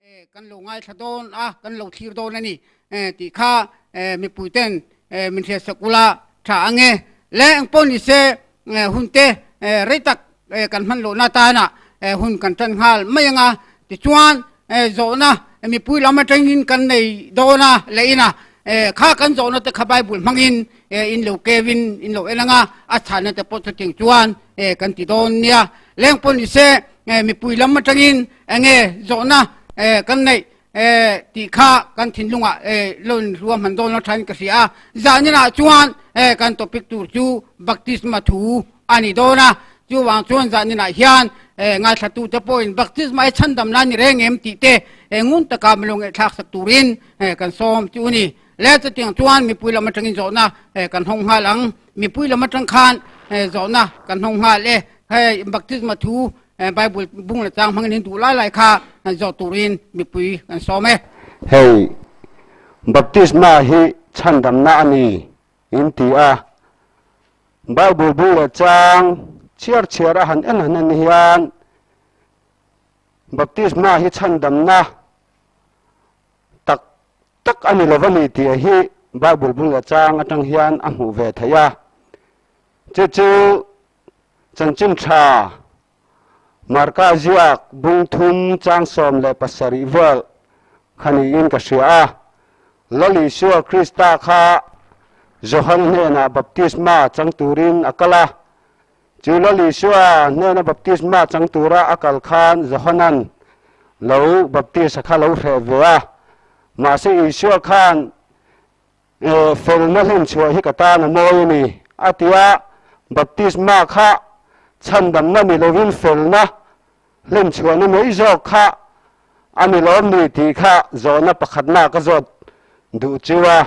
Kan lo ngaithla dawn a, kan lo thlir dawn a ni tih kha mipuiten min hriatsak ula tha ang e. Le engpawh ni se hunte rei tak kan hman lohna atana hun kan tan nghal mai ang a, tichuan zawhna mipui lam atangin kan nei dawn a leh ina kha kan zawhna te kha Bible hmangin in lo kevin in lo en ang a, a chhanna te pawh chutiang chuan kan ti dawn nia. Le engpawh ni se mipui lam atangin Enge zawhna kan neih tih kha kan thinlungah lo inhluam han dawn lo thain ka hria a. Zaninah chuan kan topic tur chu baptisma thu a ni dawn a. Chuvang chuan zaninah hian ngaithlatute pawhin baptisma hi chhandamna a ni reng em tih te ngun taka min lo ngaihthlak sak turin kan sawm chu a ni. Le chutiang chuan mipui lam atangin zawhna kan hawng nghal ang. Mipui lam atang khan zawhna kan hawng nghal e. Hei baptisma thu Bible bung leh chang hmangin in duh lai lai kha zawh turin mipui kan sawm e. Hei baptisma hi chhandamna a ni in ti a, Bible bung leh chang chhiar chhiar a han en han en hian baptisma hi chhandamna tak tak a ni lo a ni tih hi Bible bung leh chang atang hian a hmuh ve theih a, chu chu Chanchin tha, Marka ziak bung thum chang 17 vel kha niin ka hria a. Lal Isua Krista kha Johan hnenah baptisma chang turin a kal a. Chu Lal Isua hnena baptisma chang tura a kal khan Johanan lo baptisa kha lo hreh ve a. Mahse Isua khan Felna hlenchhuah hi ka tan a mawi a ni, a ti a. Baptisma kha chhandamna ni lovin felna hlenchhuahna mai zawk kha a ni lawm ni tih kha zawhna pakhatna ka zawt duh chu a.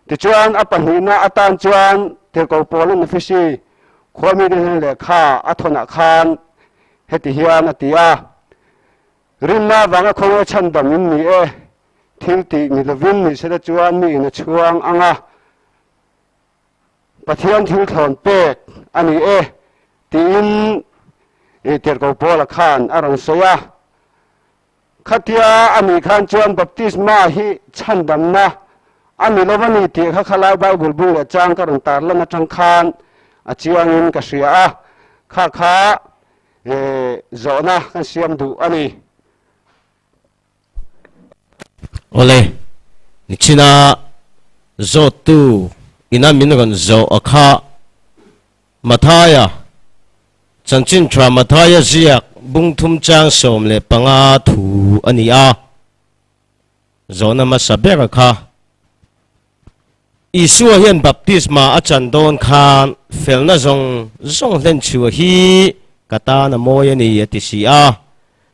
Tichuan a pahnihna atan chuan Tirhkoh Paula'n Efesi khua mite hnen lehkha a thawnah khan heti hian a ti a, Rinna avanga khawngaih chhandam in ni e. Thil tih ni lovin ni sela chuan mi in a chhuang ang a, Pathian thil thlawn pek a ni e tiin Tirhkoh Paula khan a rawn sawi a. Khatia a nih khan chuan baptisma hi chhandamna a ni lo a ni tih kha khalai Bible bung leh chang ka rawn tarlan atang khan a chiangin ka hria a, kha kha zawhna kan siam duh a ni. Awle, nichina zawttu ina min rawn zawh a kha Mathaia, chanchin tha Mathaia ziak bung thum chang 15 thu a ni a, zawhna hmasa ber a kha. Isua hian baptisma a chan dawn khan felna zawng zawng hlenchhuah hi ka tan a mawi a ni a ti si a.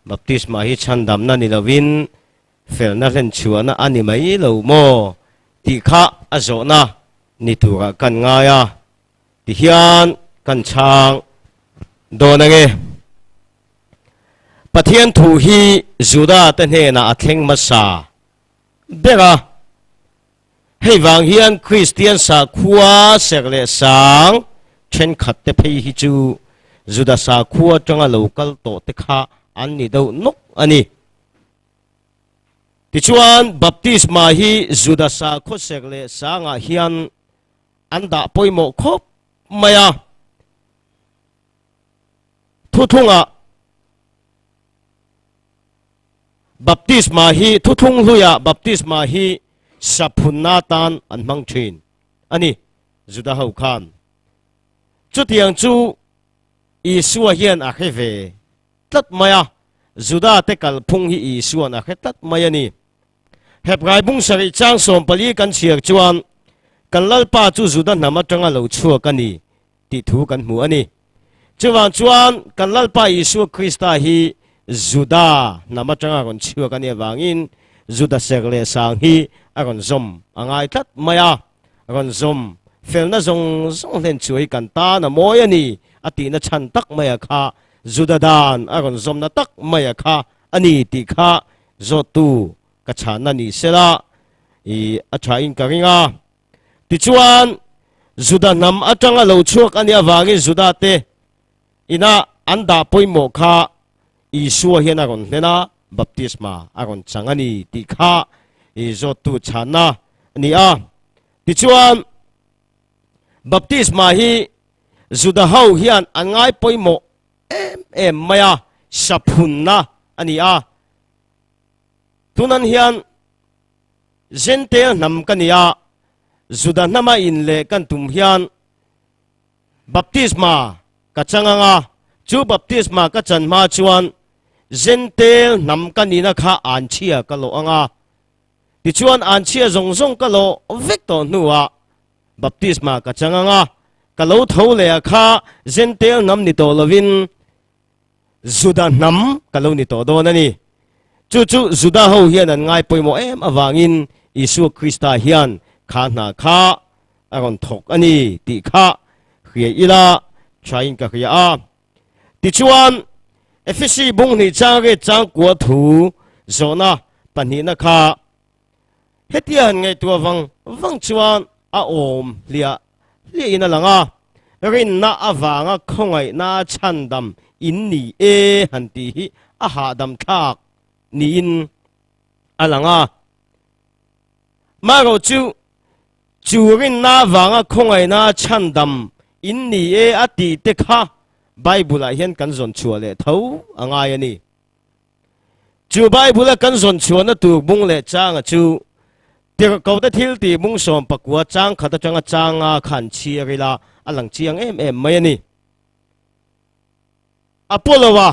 Baptisma hi chhandamna ni lovin felna hlenchhuahna a ni mai lo maw tih kha a zawhna ni turah kan ngai a, tihian kan chhang dawn ange. Pathian thu hi Juda te hnenah a thleng hmasa ber a. Hei vang hian Kristian sakhua serh leh sang thenkhat te phei hi chu Juda sakhua atanga lo kal tawh te kha an ni deuh nawk a ni. Tichuan, baptisma hi Juda sakhua serh leh sangah hian an dah pawimawh khawp mai a. Thuthlungah Baptisma hi thuthlung hluiah baptisma hi saphunna tan an hmang thin a ni, Juda ho khan. Chutiang chu Isua hian a hre ve tlat mai a, Juda te kalphung hi Isuan a hre tlat mai a ni. Hebrai bung sarih chang 14 kan chhiar chuan kan Lalpa chu Juda hnam atanga lo chhuak a ni tih thu kan hmu a ni. Chuvang chuan kan Lalpa Isua Krista hi Juda hnam atanga rawn chhuak a nih avangin Juda serh leh sang hi a rawn zawm a ngai tlat mai a, rawn zawm felna zawng zawng hlen chu hi kan tan a mawi a ni a tihna chhan tak maia kha Juda dan a rawn zawmna tak maia kha a ni tih kha zawttu ka chhanna ni sela i a thain ka ring a. Tichuan, Juda hnam atanga lo chhuak a nih avangin Juda te ina an dah pawimawh kha Isua hian a rawn hlen a. baptisma a rawn chang a ni tih kha i zawttu chhanna a ni a. Tichuan, baptisma hi Juda ho hian an ngai pawimawh em em mai a, saphunna a ni a. Tunan hian Jentail hnam ka ni a, Juda hnama in leh kan tum hian Baptisma ka chang ang a, chu baptisma ka chan hma chuan Jentail hnam ka nihna kha anchhia ka lawh ang a. Tichuan anchhia zawng zawng ka lawh vek tawh hnuah baptisma ka chang ang a, ka lo tho leh a kha Jentail hnam ni tawh lovin Juda hnam ka lo ni tawh dawn a ni. Chu chu Juda ho hian an ngai pawimawh em avangin Isua Krista hian kha hna kha a rawn thawk a ni tih kha hria ila thain ka hria a. Tichuan, Efesi bung hnih chang riat chang kua thu zawhna pahnihna kha Hetia han ngaihtuah vang vang chuan a awm hliah hliahin a lang a, rinna avanga khawngaihna chhandam in ni e han tih hi a hahdam thlak niin a lang a. Marawh chu, chu rinna avanga khawngaihna chhandam in ni e a tih te kha Bible-ah hian kan zawn chhuah leh tho a ngai a ni. Chu Bible-a kan zawn chhuahna tur bung leh changa chu Tirhkohte thil tih bung 14 chang khat atanga changa khan chhiar ila a lang chiang em em mai a ni. Apollo-a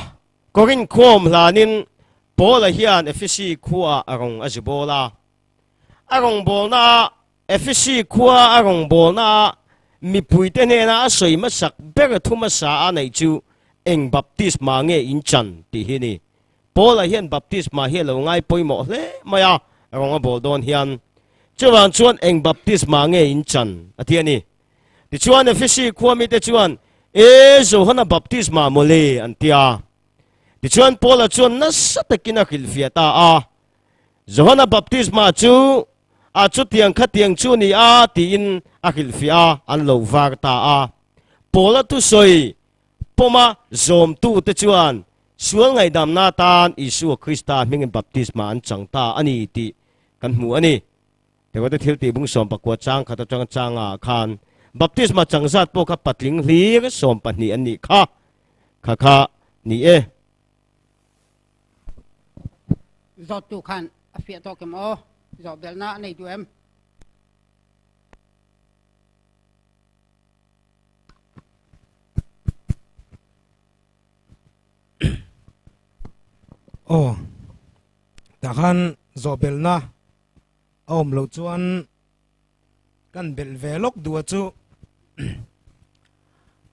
Korinth khua awm hlanin Paula hian Efesi khuaah a rawn a zu bawl a. A rawngbawlnaah Efesi khua a rawngbawlnaah mipuite hnena a sawi hmasak ber thu hmasa a neih chu eng baptisma nge in chan tih hi a ni. Paula hian baptisma hi a lo ngai pawimawh hle mai a, rawng a bawl dawn hian. Chuvang chuan eng baptisma nge in chan a ti a ni. Tichuan Efesi khua mite chuan, E, Johana baptisma mawle an ti a. Tichuan Paula chuan nasa takin a hrilhfiah ta a. Johana baptisma chu a chutiang khatiang chu ni a tiin a hrilhfiah a, an lo var ta a. Paula thusawi pawma zawmtute chuan sual ngaihdamna atan Isua Krista hmingin baptisma an chang ta a ni tih kan hmu a ni. Tengawte thil tih bung 19 chang khat atanga changa khan baptisma chang zat pawh kha patling hlir 12 an nih kha. Kha kha ni e. Zawttu khan a fiah tawk em aw? Zawh belhna a nei duh em? Aw, tah khan zawh belhna a awm loh chuan kan belh ve lawk duh a chu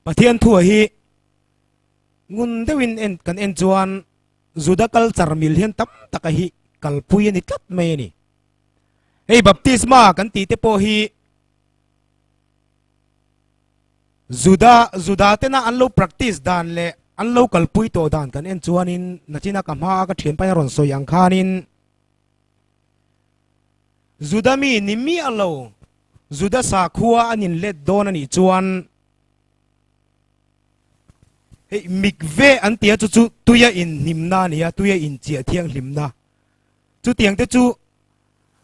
Pathian thua hi Ngun deuhin en kan en chuan Juda culture mil hian tam taka hi kalpui a ni tlat mai a ni. Hei baptisma kan tih te pawh hi Juda Juda tena an lo practice dan leh an lo kalpui tawh dan kan en chuanin nachina ka hmaa ka thianpa in a rawn sawi ang khanin Juda mi ni miah lo Juda sakhua an inlet dawn a nih chuan Hei mikve an tia chu chu tuia inhnimna a ni a, tuia inchiah thianghlimna. Chutiang te chu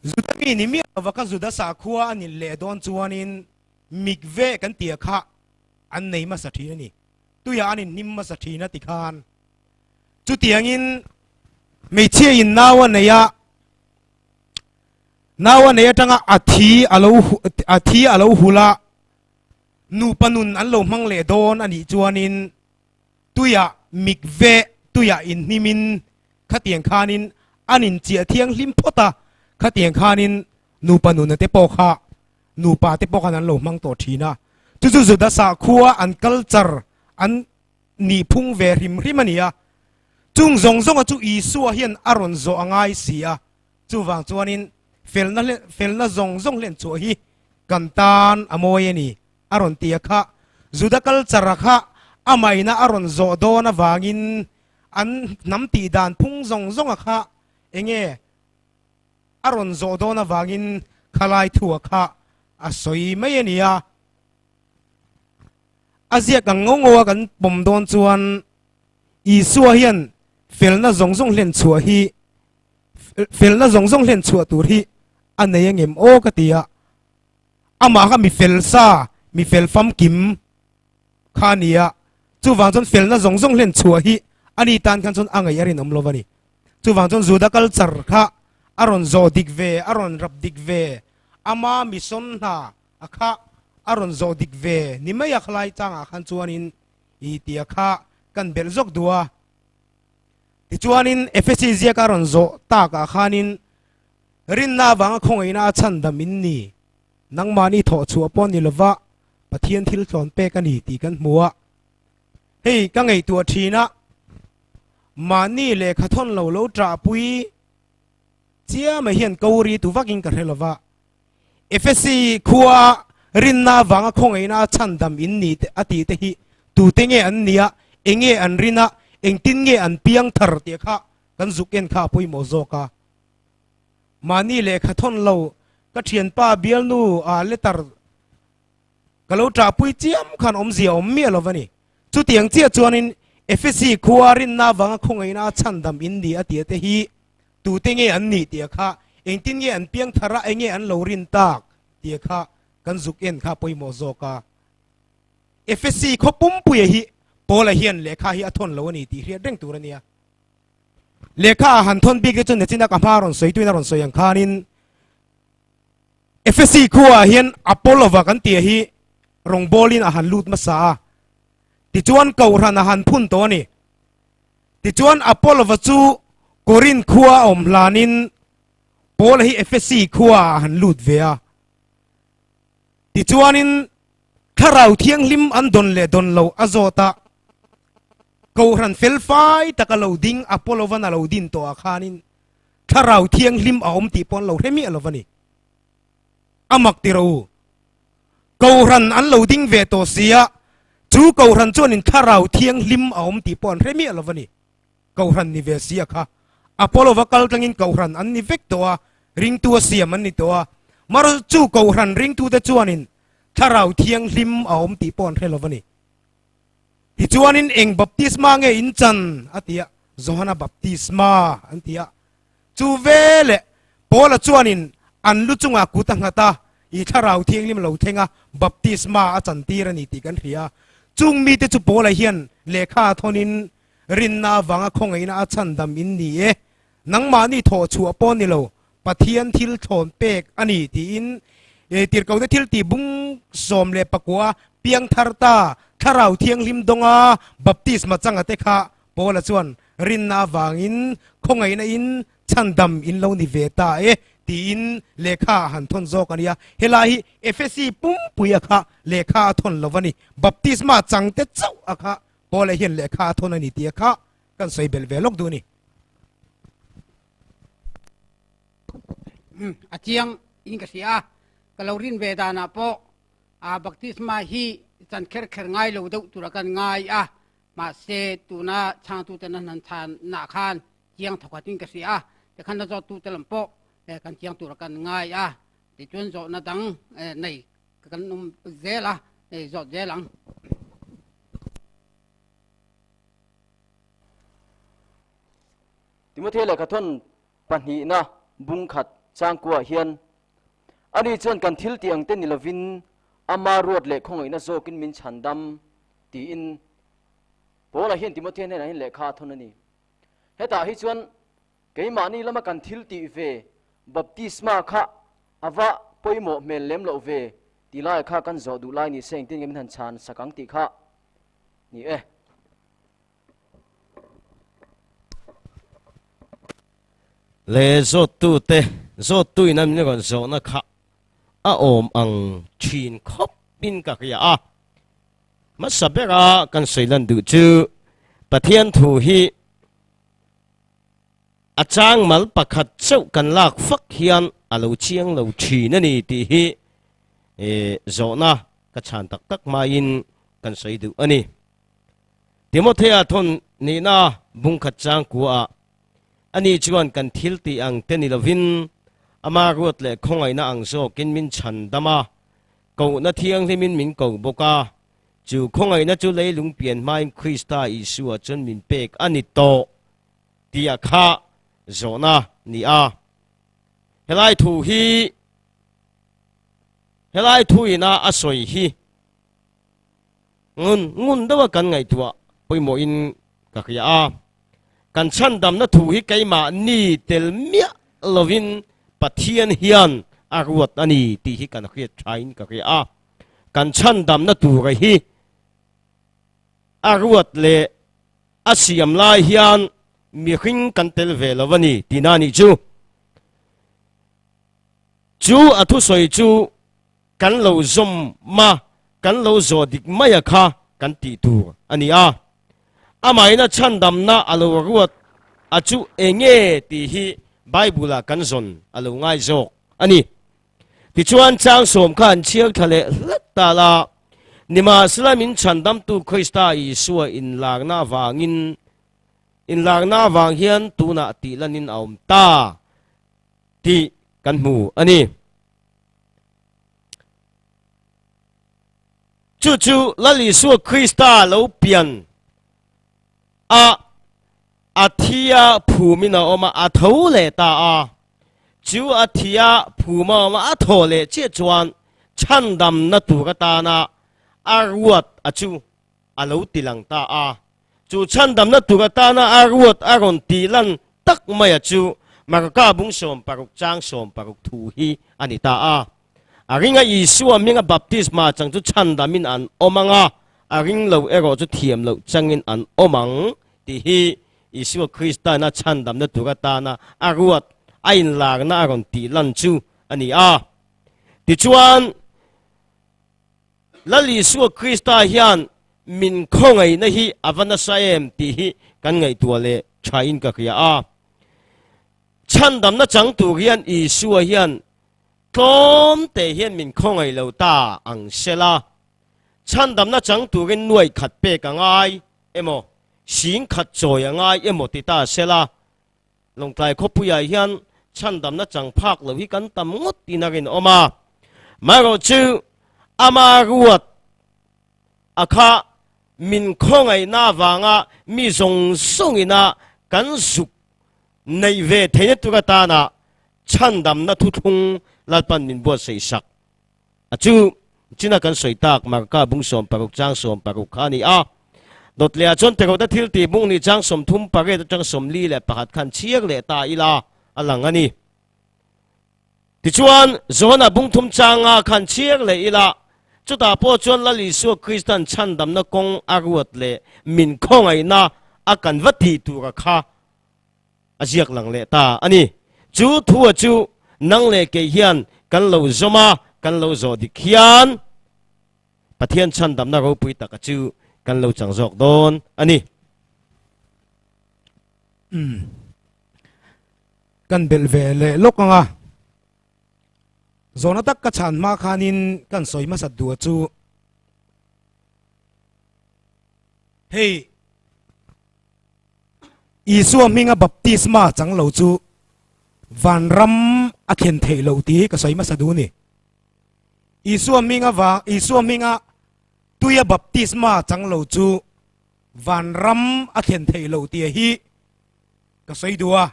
Juda mi ni miah lova ka Juda sakhua a ni leh dawn chuanin mikve kan tia kha an nei hmasa thin a ni. Tuia an inhnim hmasa thin a ti khan. Chutiangin hmeichhia in nau a nei a, nau a nei atanga a thi a lo a thi a lo hul a, Nupa nun an lo hmang leh dawn a nih chuanin tuiah mikve tuiah inhnimin khatiang khanin an inchiah thianghlim phawt a, khatiang khanin nupa nuna te pawh kha nupa te pawh khan an lo hmang tawh thin a. Chu chu Juda sakhua an culture an nihphung ve hrim hrim a ni a. Chung zawng zawnga chu Isua hian a rawn zawh a ngai si a, chuvang chuanin felna felna zawng zawng hlen chhuah hi Kan tan a mawi a ni, a rawn ti a kha. Juda culture-a kha amaina a rawn zawh dawn avangin an hnam tih dan phung zawng zawnga kha enge a rawn zawh dawn avangin khalai thua kha a sawi mai a ni a. A ziak ang ngo ngo a kan pawm dawn chuan Isua hian. Felna zawng zawng hlen chhuah hi felna zawng zawng hlen chhuah tur hi a nei angem aw ka ti a, amah kha mi fel sa, mi fel famkim kha a ni a, chuvang chuan felna zawng zawng hlen chhuah hi a ni tan khan chuan a ngaih a rinawm lo a ni. Chuvang chuan Juda culture kha a rawn zawh dik ve, a rawn rap dik ve, ama mission hna a kha a rawn zawh dik ve ni mai a khalai changah khan chuanin i tia kha kan belh zawk duh a. Tichuanin Efesi ziaka a rawn zawh takah khanin rinna avanga khawngaihna a chhandam in ni, nangmahni thawh chhuah pawh ni lova Pathian thil tlawn pek a ni tih kan hmu a. Hei ka ngaihtuah thin a, mahni lehkha thawn lo lo ṭahpui chiamah hian ko ri tu vakin ka hre lova. Efesi khua rinna avanga khawngaihna a chhandam in ni a tih te hi tute nge an nia, enge an rin a, engtin nge an piang thar tih kha kan zuk en kha a pawimawh zawk a. Mahni lehkha thawn lo ka thianpa bialnu a letter ka lo ṭahpui chiam khan awmzia awm miah lo va ni. Chutiang chiah chuanin Efesi khua rinna avanga khawngaihna a chhandam in ni a tih te hi tute nge an nih tih kha, engtin nge an piang thar a, enge an lo rin tak tih kha kan zuk en kha pawimawh zawk a. Efesi khaw pumpuia hi Paula hian lehkha hi a thawn lo a ni tih hriat reng tur a nia. Lehkha a han thawn bik te chu Nechina ka hma rawn sawituin a rawn sawi ang khanin Efesi khuaah hian Apollova kan tih hi rawngbawlin a han lut hmasa a, tichuan Kohhran a han phun tawh a ni. Tichuan Apollova chu Korinth khua a awm hlanin Paula hi Efesi khuaah a han lut ve a. Tichuanin Thlarau Thianghlim an dawn leh dawn lo a zawt a, Kohhran felfai taka lo ding Apollovan a lo din tawhah khanin Thlarau Thianghlim a awm tih pawh an lo hre miah lo va ni. A mak ti rawh u. Kohhran an lo ding ve tawh si a, chu Kohhran chuanin Thlarau Thianghlim a awm tih pawh an hre miah lo va ni. Kohhran ni ve si a kha. Apollo va kal tlangin Kohhran an ni vek tawh a, ringtu a siam an ni tawh a. Mahrawh chu Kohhran ringtute chuanin Thlarau Thianghlim a awm tih pawh an hre lo va ni. Tichuanin eng baptisma nge in chan? a ti a, Johana baptisma an ti a. Chu veleh Paula chuanin an lu chungah kut a nghat a, i Thlarau Thianghlim lo thleng a, baptisma a chantir a ni tih kan hria. Chung mite chu Paula hian lehkha a thawnin rinna avanga khawngaihna a chhandam in ni e, nangmahni thawhchhuah pawh ni lo, Pathian thil thlawn pek a ni tiin Tirhkohna thiltih bung 19 piang thar ta Thlarau Thianghlim dawnga baptisma changa te kha Paula chuan rinna avangin khawngaihna in chhandam in lo ni ve ta e tiin lehkha a han thawn zawk a nia. Helai hi Efesi pumpui a kha lehkha a thawn lo a ni. Baptisma chang te chauh a kha Paula hian lehkha a thawn a ni tih a kha kan sawi belh ve lawk duh a ni. A chiang in ka hria a, ka lo rin ve danah pawh a baptisma hi chan kher kher ngai lo deuh tura kan ngai a, mahse tuna chhangtuten an han chhan nah khan chiang thawkhat in ka hria a, tikhan a zawttute lam pawh kan chiang tura kan ngai a, tichuan zawhna dang nei kan awm zel a, zawt zel ang. Timothea lehkhathawn pahnihna bung khat changkuah hian, Ani chuan kan thil tih ang te ni lovin ama ruat leh khawngaihna zawkin min chhandam, tiin Paula hian Timothea hnenah hian lehkha a thawn a ni. Hetah hi chuan keimahni lama kan thil tih ve baptisma kha a va pawimawh hmel lem loh ve tih laiah kha kan zawh duh lai ni se engtin nge min han chhan sak ang tih kha ni e. Le zawttute, zawttuin a min rawn zawhna kha a awm ang thin khawpin ka hria a. Hmasa bera kan sawi lan duh chu Pathian thu hi a chang mal pakhat chauh kan lak fak hian a lo chiang lo thin a ni tih hi zawhna ka chhan tak tak hmain kan sawi duh a ni. Timothea thawn nihna bungkhat changkuaah ani chuan kan thil tih ang te ni lovin ama ruat leh khawngaihna ang zawkin min chhan dam a, kohna thianghlimin min ko bawk a. Chu khawngaihna chu leilung pian hmain Krista Isua chuan min pek a ni tawh. Tia kha zawhna ni a. Helai thu hi helai thu ina a sawi hi ngun ngun deuha kan ngaihtuah pawimawhin ka hria a. Kan chhandamna thu hi keimahni tel miah lovin Pathian hian a ruat a ni tih hi kan hriat thain ka hria a. Kan chhandamna tura hi a ruat leh A siam lai hian mihring kan tel ve lo a ni tihna a nih chu. Chu a thusawi chu kan lo zawm a, kan lo zawh dik mai a kha kan tih tur a ni a. Amahin a chhandamna a lo ruat a chu enge tih hi Bible-ah kan zawn a lo ngai zawk a ni. Tichuan chang sawm kha an chhiar thla leh hlek ta la, nimahsela min chhandamtu Krista Isua inlarna avangin inlarna avang hian tunah tihlanin a awm ta tih kan hmu a ni. Chu chu Lal Isua Krista lo pian a, a thia phumin a awm a, a tho leh ta a. Chu a thia phuma awm a, a thaw leh chiah chuan chhandamna tur atana a ruat a chu a lo ti lang ta a. Chu chhandamna tur atana a ruat a rawn tih lan tak mai a chu Marka bung 60 chang 60 thu hi a ni ta a. A ringa Isua hminga baptisma chang chu chhandamin an awm ang a, a ring lo erawh chu thiam loh changin an awm ang tih hi Isua Krista'n a chhandamna tur atana a ruat a inlarna a rawn tih lan chu a ni a. Tichuan, Lal Isua Krista hian min khawngaihna hi a va nasa em tih hi kan ngaihtuah leh thain ka hria a. Chhandamna chang tur hian Isua hian tlawm te hian min khawngaih lo ta ang sela, chhandamna chang turin nuai khat pek a ngai emaw, sing khat chawi a ngai emaw ti ta sela, Lawngtlai khawpuiah hian chhandamna chang phak lo hi kan tam ngawt in a rinawm a. Marawhchu ama ruat a kha min khawngaihna avanga mi zawng zawngina kan zuk neih ve theihna tur atana chhandamna thuthlung Lalpan min buatsaih sak a chu china kan sawi tak Marka bung 60 chang 60 kha a ni a. Dawtleah chuan Terota thil tih bung nih chang 38 atang 41 khan chhiar leh ta ila a lang a ni. Tichuan, Johana bung thum changa khan chhiar leh ila, chutah pawh chuan Lal Isua Kristan chhandamna kawng a ruat leh min khawngaihna a kan va tih tura kha a ziak lang leh ta a ni. Chu thua chu nang leh kei hian kan lo zawm a, kan lo zawh dik hian Pathian chhandamna ropui taka chu kan lo chang zawk dawn a ni. Umm. Kan belh ve leh lawk ang a. Zawhna tak ka chhan hma khanin kan sawi hmasat duh a chu hei Isua hminga baptisma chang lo chu vanram a thlen theih loh tih hi ka sawi hmasa duh a ni. Isua hminga vang Isua hminga tuia baptisma chang lo chu vanram a thlen theih loh tih hi ka sawi duh a.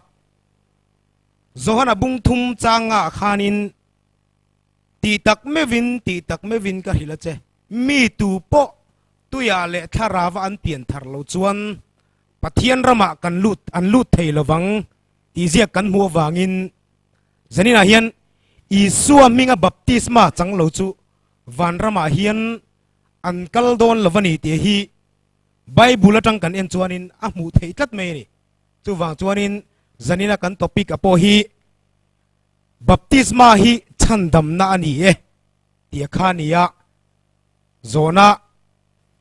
Johana bung thum changa khanin tih tak meuhin tih tak meuhin ka hrilh a che. Mi tu pawh Tuiah leh thlarava an pian thar lo chuan Pathian ramah kan lut an lut thei lovang tih ziak kan hmuh avangin zaninah hian Isua hminga baptisma chang lo chu van ramah hian an kal dawn lo a ni tih hi Bible atang kan en chuanin a hmuh theih tlat mai a ni. Chuvang chuanin zanina kan topic a pawh hi Baptisma hi chhandamna a ni e tih a kha a ni a. Zawhna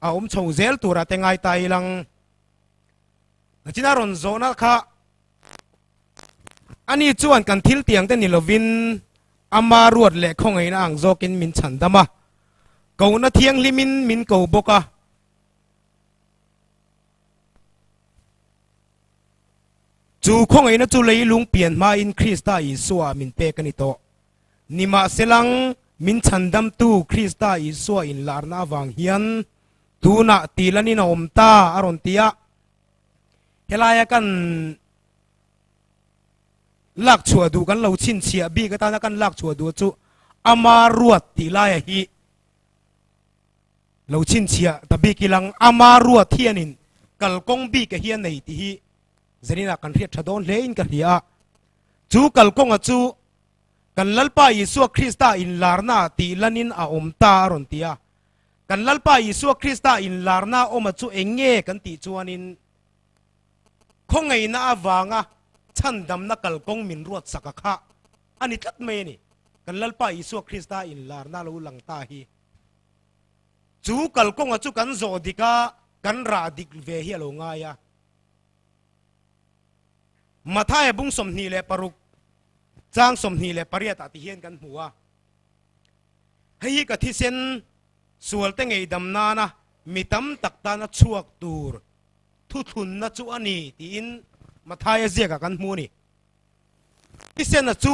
a awm chho zel tura te ngai ta ilang. Nachina rawn zawhna kha ani chuan kan thil tiang te ni lovin ama ruat leh khawngaihna ang zawkin min chhandam a, kohna thianghlimin min ko bawk a. Chu khawngaihna chu leilung pian hmain Krista Isua min pek a ni tawh. Nimahselang, min chhandamtu Krista Isua inlarna avang hian tunah tilanin a awm ta, a rawn ti a. Helaia kan. Lak chhuah duh kan lo chhinchhiah bik atana kan lak chhuah duh chu ama ruat tih laia hi lo chhinchhiah ta bik ilang ama ruat hianin kalkawng bik a hi a nei tih hi zaninah kan hriat tha dawn hle in ka hria a. Chu kalkawnga chu kan Lalpa Isua Krista inlarna ah tih lanin a awm ta a rawn ti a. Kan Lalpa Isua Krista inlarna awma chu eng nge kan tih chuanin Khawngaihna avanga chhandamna kalkawng min ruatsak a kha a ni tlat mai a ni. Kan Lalpa Isua Krista inlarna lo lang ta hi. Chu kalkawnga chu kan zawh dik a, kan rah dik ve hi a lo ngai a. Mathaia bung 26 chang 28 ah ti hian kan hmu a. Hei hi ka thisen sualte ngeidam nana mi tam tak tana chhuak tur thuthlunna chu a ni tiin Mathaia ziakah kan hmu a ni. Thisena chu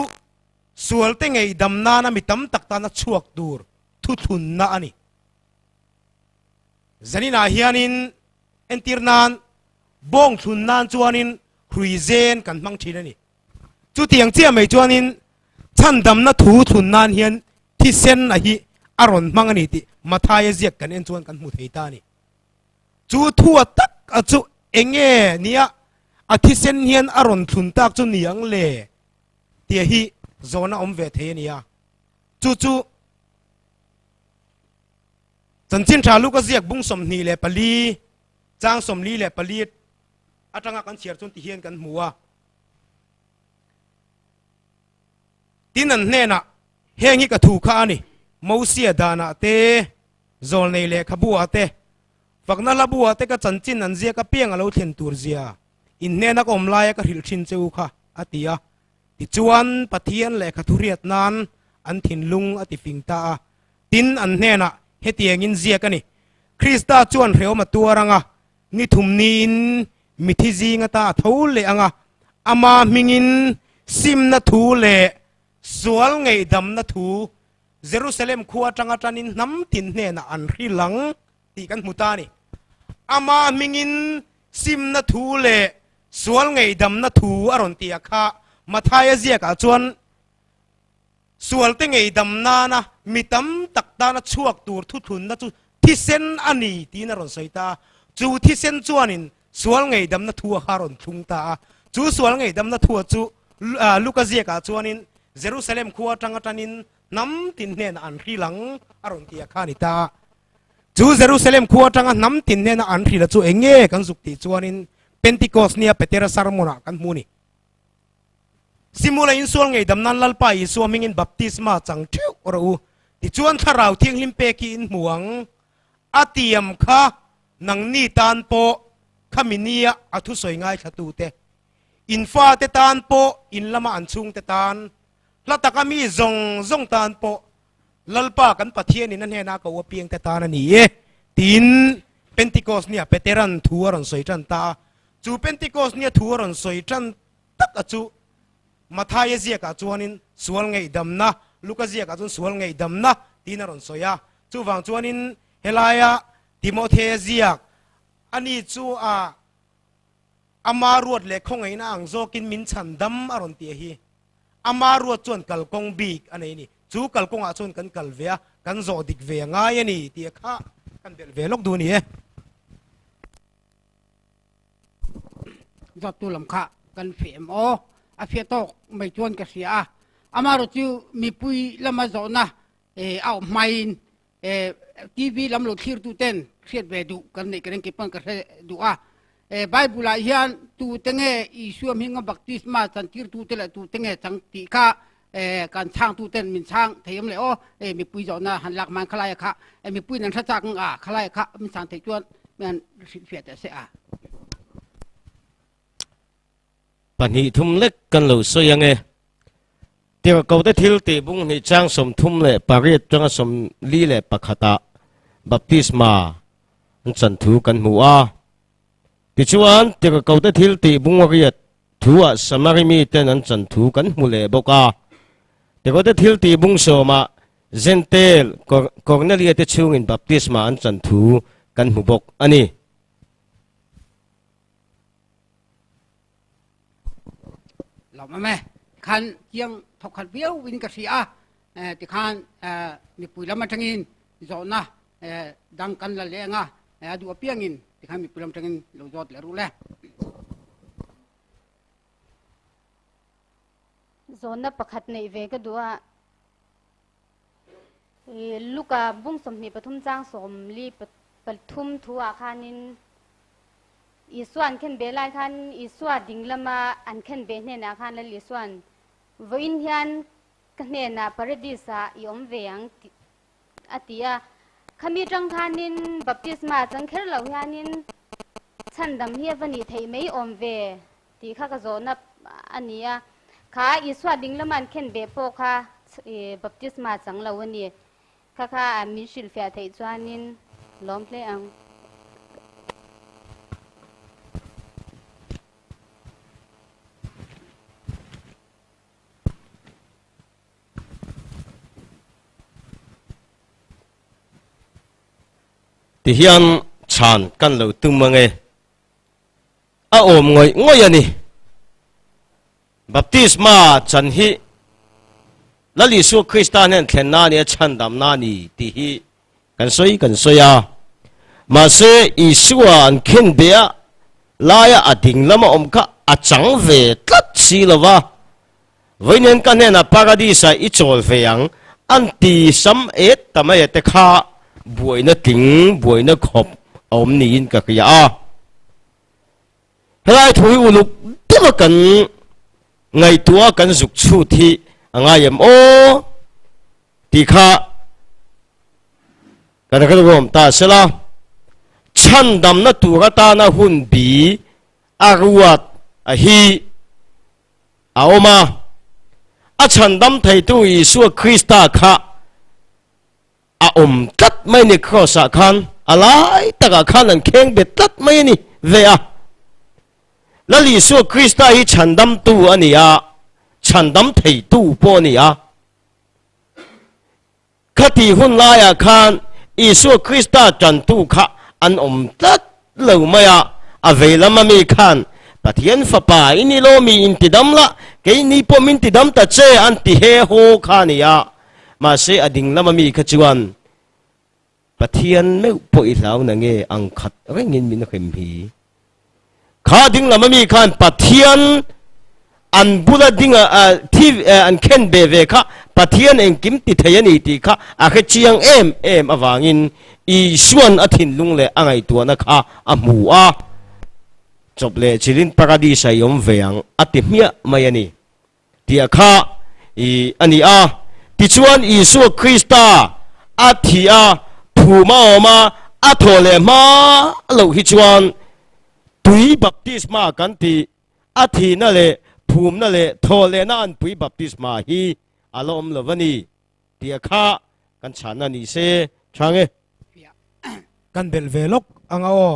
sualte ngeihdam nana mi tam tak tana chhuak tur thuthlunna a ni. Zaninah hianin entir nan bawng thlun nan chuanin hrui zen kan hmang thin a ni. Chutiang chiah mai chuanin chhandamna thu thlun nan hian thisen a hi a rawn hmang a ni tih Mathaia ziak kan en chuan kan hmu thei ta a ni. Chu thua tak a chu eng nge nia a thisen hian a rawn thlun tak chu ni ang le tia hi zawhna awm ve thei a nia. Chu chu Chanchin Tha Luka ziak bung 24 chang 44 atanga kan chhiar chuan ti hian kan hmu a. Tin an hnenah heng hi ka thu kha a ni, Mosia danah te, Zawlnei lehkhabu ah te, fakna hla bu ah te ka chanchin an ziak apiang a lo thlen tur zia in hnena ka awm laia ka hrilh thin che u kha, a ti a. Tichuan, Pathian lehkha thuriat nan an thinlung a tifing ta a. Tin, an hnenah hetiangin ziak a ni, Krista chuan hrehawm a tuar ang a, ni thum niin mithi zing ata a tho leh ang a, ama hmingin simna thu leh sual ngeihdamna thu Jerusalem khua atanga tanin hnam tin hnenah an hrilh ang tih kan hmu ta a ni. Ama hmingin simna thu leh sual ngeihdamna thu a rawn ti a kha Mathaia ziakah chuan sualte ngeihdam nana mi tam tak tana chhuak tur thuthlunna chu thisen a ni tiin a rawn sawi ta a. Chu thisen chuanin sual ngeihdamna thu a kha a rawn thlung ta a. Chu sual ngeihdamna thua chu Luka ziakah chuanin Jerusalem khua atanga tanin hnam tin hnenah an hrilh ang a rawn ti a kha a ni ta a. Chu Jerusalem khua atanga hnam tin hnena an hrilh a chu eng nge kan zuk tih chuanin Pentecost nia Petera sermon-ah kan hmu a ni. Simula insual ngei dam nan Lalpa Isua hmingin baptisma chang theuh rawh u. Tichuan Thlarau Thianghlim pek hi in hmu ang. A tiam kha nangni tan pawh khami nia a thusawi ngaithlatute In fate tan pawh, in lama an chhungte tan, hla taka mi zawng zawng tan pawh, Lalpa kan Pathianin a hnena ko apiangte tan a ni e, tiin Pentecost nia Petera'n thu a rawn sawi tan ta a. Chu Pentecost nia thu a rawn sawi tan tak a chu Mathaia ziakah chuanin sual ngaihdamna, Luka ziakah chuan sual ngaihdamna tiin a rawn sawi a. Chuvang chuanin helaia Timothea ziak ani chu a Ama ruat leh khawngaihna ang zawkin min chhan dam a rawn ti a hi. Ama ruat chuan kalkawng bik a nei a ni. Chu kalkawngah chuan kan kal ve a, kan zawh dik ve a ngai a ni tih a kha kan belh ve lawk duh a ni e. Zawttu lam kha kan feh em aw? A fiah tawk mai chuan ka hria a. Amaherawhchu chu mipui lama zawhna a awm hmain TV lam lo thlir tu ten hriat ve duh kan neih ka ring kei pawn ka hre duh a. Bible ah hian tu te nge Isua hminga baptisma chan tir tu te leh tu te nge chang tih kha kan chhang tu ten min chhang thei awm le aw. Mipui zawhna han lak man khalai kha mipui nan hre chak ang a khalai kha min chhang thei chuan min han hrilhfiah teh se a. Pahnih thum lek kan lo sawi ang e. Tirhkohte thil tih bung hnih chang 38 atanga 41 ah baptisma an chan thu kan hmu a. Tichuan, Tirhkohte thil tih bung riat thu ah Samari miten an chan thu kan hmu leh bawk a. Tirhkohte thil tih bung sawmah Jentail Kornelia te chhungin baptisma an chan thu kan hmu bawk a ni. Lawm em e. Tikhan chiang thawk khat viau in ka hria a, tikhan mipui lam atangin zawhna dang kan la leh ang a, a duh apiangin tikhan mipui lam atangin lo zawt leh ruh le. Zawhna pakhat neih ve ka duh a, Luka bung 23 chang 43 thu ah khanin Isua an khen beh lai khan Isua ding lama an khen beh hnenah khan Lal Isua'n, Vawiin hian ka hnenah Paradis ah i awm ve ang a ti a. Khami tang khanin baptisma chang kher lo hianin chhandam hi a va nih theih mai awm ve tih kha ka zawhna a ni a. Kha Isua ding lama an khen beh pawh kha baptisma chang lo a ni. Kha kha min hrilhfiah theih chuanin lawm hle ang. Tihian chhan kan lo tum ange. A awm ngawih ngawih a ni. Baptisma chan hi Lal Isua Krista hnen thlenna a ni a, chhandamna a ni tih hi kan sawi kan sawi a. Mahse, Isua an khenbeh a laia a ding lama awm kha a chang ve tlat si lo va. Vawiin ka hnenah Paradis-ah i chawl ve ang an ti sam et ta mai a te kha buaina tling, buaina khawp a awm niin ka hria a. Helai thu hi uluk deuha kan ngaihtuah kan zuk chhut hi a ngai em aw tih kha kan rilruam ta sela, chhandamna tur atana hun bi a ruat a hi a awm a, a chhandam theitu Isua Krista kha A awm tlat mai ni Kraws ah khan a lai takah khan an kheng bet tlat mai a ni ve a. Lal Isua Krista hi chhandamtu a ni a, chhandam theitu pawh a ni a. Khati hun laiah khan Isua Krista tantu kha an awm tlat lo mai a, a vei lama mi khan Pathian fapa i ni lo mi intidam la, keini pawh min tidam ta che an ti he haw kha a ni a. Mahse a ding lama mi kha chuan Pathian meuh pawh i hlau na nge ang khat rengin min hrem hi. Kha ding lama mi khan Pathian an bula dinga thi an khen ve ve kha Pathian engkim ti thei a ni tih kha a hre chiang em em avangin Isuan a thinlung leh a ngaihtuahna kha a hmu a, chawp leh chilin Paradis a i awm ve ang a ti hmiah mai a ni. Tih kha i a ni a. Tichuan Isua Krista a thih a, phum a awm a, a thawh leh hma loh hi chuan tui baptisma kan tih, a thihna leh phumna leh thawh lehna anpui baptisma hi a la awm lo a ni tih kha kan chhanna ni se chhang e. Kan belh ve lawk ang a aw.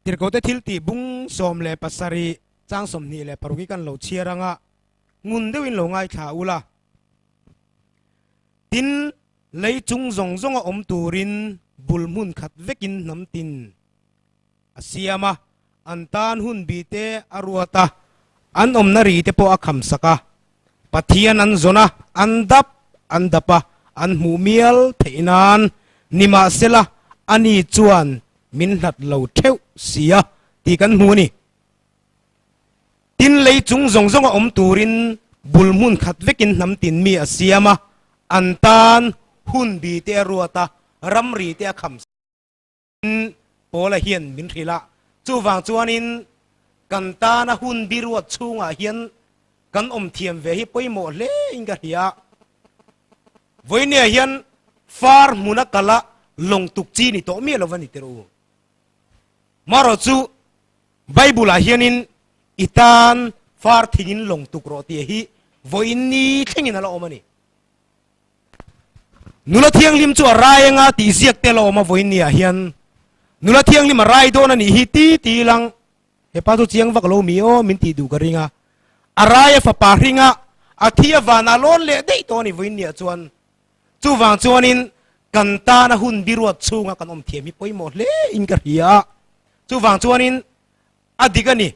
Tirhkohte thiltih bung 17 chang 26 hi kan lo chhiar ang a, ngun deuhin lo ngaithla ul a. Tin, lei chung zawng zawnga awm turin bul hmun khat vekin hnam tin a siam a, an tan hun bi te a ruat a, an awmna ri te pawh a kham sak a. Pathian an zawn a, an dap an dap a, an hmuh mial theih nan nimahsela ani chuan min hlat lo theuh si a tih kan hmu a ni. Tin, lei chung zawng zawnga awm turin bul hmun khat vekin hnam tin mi a siam a, an tan hun bi te a ruat a, ramri te a kham si. Paula hian min hrilh a, chuvang chuanin kan tana hun biruat chhungah hian kan awm thiam ve hi pawimawh hle in ka hria. Vawinia hian far hmuna kala lawng tuk chi ni tawh miah lova ni tirh u. Marawh chu Bible ah hianin i tan far thingin lawng tuk rawh tih hi vawiin ni thlengin a la awm a ni. Nula thianghlim chu a rai anga tih ziak te la awm a vawiin ni ah hian nula thianghlim a rai dawn a nih hi ti ti ilang hepa chu chiang vak lo mi aw min tih duh ka ring a, a rai a fapa hring a, a thi a van ah lawn leh daih tawh a ni vawiin ni ah chuan chuvang chuanin kan tana hun biruat chhunga kan awm thiam hi pawimawh hle in ka hria a, chuvang chuanin a dik a ni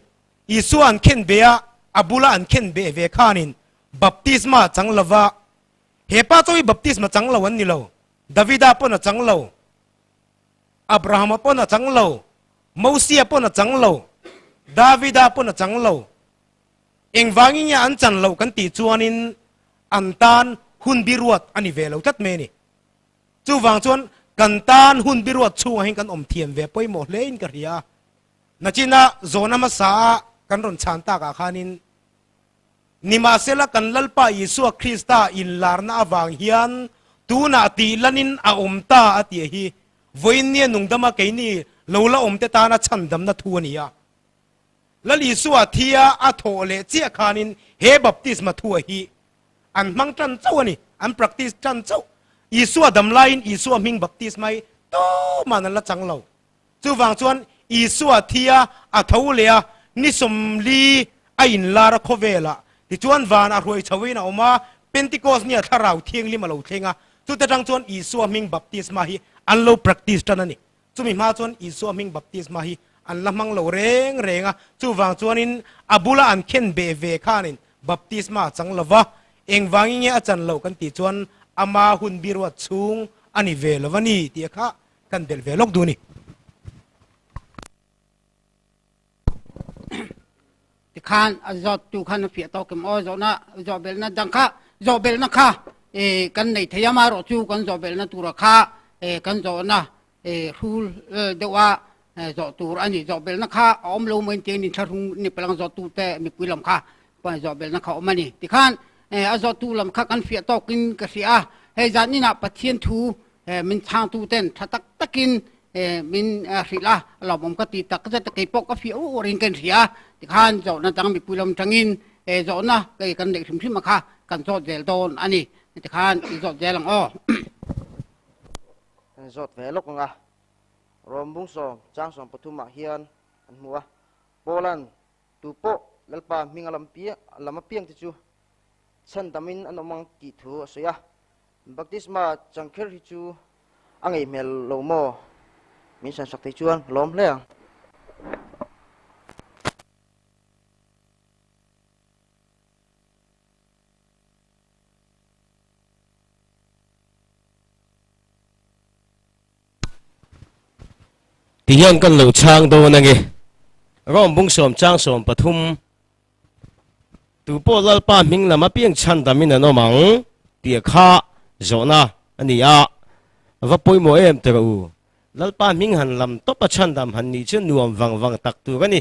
Isua an khen ve a. a bula an khen beh ve khanin baptisma chang lova, he pa chaw hi baptisma chang lo an ni lo, Davida pawn a chang lo, Abrahama pawn a chang lo, Mosia pawn a chang lo, Davida pawn a chang lo. Engvangin nge an chan loh kan tih chuanin an tan hun biruat a ni ve lo tlat mai a ni. Chuvang chuan kan tan hun biruat chhungah hian kan awm thiam ve pawimawh hlein ka hria a. Nachina zawhna hmasa a kan rawn chhan takah khanin nimahsela kan Lalpa Isua Krista inlarna avang hian tunah tih lanin a awm ta a tih hi vawiinnia nungdama keini lo la awmte tana chhandamna thu a ni a. Lal Isua thia a thawh leh chiah khanin he baptisma thua hi an hmang tan chauh a ni, an practice tan chauh. Isua dam laiin Isua hming baptisma hi tuman an la chang lo. Chuvang chuan Isua thia a tho leh a, ni 40 a inlar a khawvelah, tichuan van a hruai chhoin a awm a, Pentecost nia thlarau thianghlim a lo thleng a, chute tang chuan Isua hming baptisma hi an lo practice tan a ni. Chumi hma chuan Isua hming baptisma hi an la hmang lo reng reng a, chuvang chuanin a bula an khen beh ve khanin baptisma a chang lo va, engvangin nge a chan loh kan tih chuan ama hun biruat chhung a ni ve lo va ni tih kha kan belh ve lawk duh a ni. Tikhan a zawttu khan a fiah tawk em aw zawhna zawhbelhna dang kha zawhbelhna kha kan nei thei a amaherawhchu kan zawhbelhna tura kha kan zawhna hrul deuh a zawh tur a ni zawhbelhna kha a awm lo mai tiang in thlahrung ni palang zawhtu te mipui lam kha zawhbelhna kha a awm a ni tikhan a zawhtu lam kha kan fiah tawkin ka hria a hei zan inah Pathian thu min chhangtu ten tha tak takin min hrilh a, a lawmawm ka ti tak zet a, kei pawh ka fiah uar uarin ka inhria a, tikhan zawhna dang mipui lam tangin zawhna kei kan neih hrim hrim a kha kan zawt zel dawn a ni, tikhan i zawt zel ang aw. Kan zawt ve lawk ang a, Rom bung sawm chang 13 ah hian an hmu a, Paula'n tu pawh Lalpa hming a lam apiang te chu chhandamin an awm ang tih thu a sawi a, Baptisma changkher hi chu a ngeih hmel lo maw? Min sansak thei chuan ka lawm hle ang. Ti hian kan lo chhang dawn ange. Rom bung sawm chang 13. Tu pawh Lalpa hming lam apiang chhandamin an awm ang tih kha zawhna a ni a, va pawimawh em teh rawh u. Lalpa hming han lam tawp a chhandam han nih chu nuam vang vang tak tur a ni.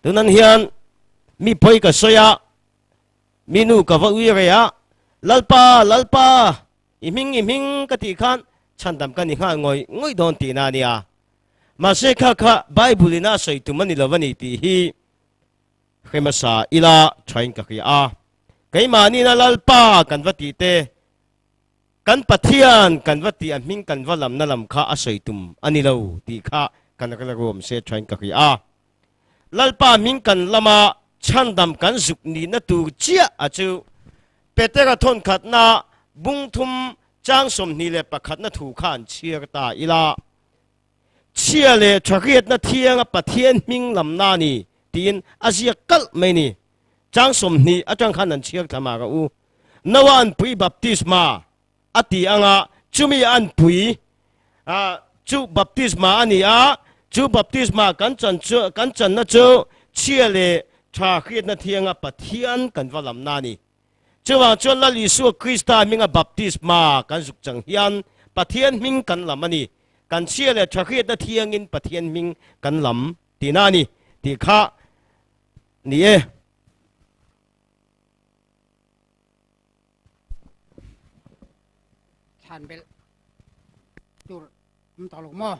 Tunan hian mi pawi ka sawi a, mi nu ka va ui reh a, Lalpa, Lalpa, i hming, i hming ka tih khan chhandam ka ni nghal ngawih ngawih dawn tihna a nia. Mahse kha kha Bible in a sawi tum a ni lo a ni tih hi Hre hmasa ila thain ka hria a, keimahniina Lalpa kan va tih te, kan Pathian kan va tih a hming kan va lamna lam kha a sawi tum a ni lo tih kha kan la ruam se thain ka hria a. Lalpa hming kan lama chhandam kan zuk nihna tur chiah a chu Petera thawnkhatna bung thum chang 21na thu kha an chhiar ta ila. Chhia leh thahriatna thianga Pathian hming lamna a ni tiin a ziak kalh mai ni. Chang 20 atang khan an chhiar thla mar a u. Noah an pui baptisma a ti anga chumi an pui chu baptisma a ni a, chu baptisma kan chan chu kan channa chu chhia leh tha hriatna thianga Pathian kan va lamna a ni. Chuvang chuan Lal Isua Krista hminga baptisma kan zuk chang hian Pathian hming kan lam a ni. Kan chhia leh tha hriatna thiangin Pathian hming kan lam tihna a ni tih kha ni e. Chhan belh tur awm tawh lo maw?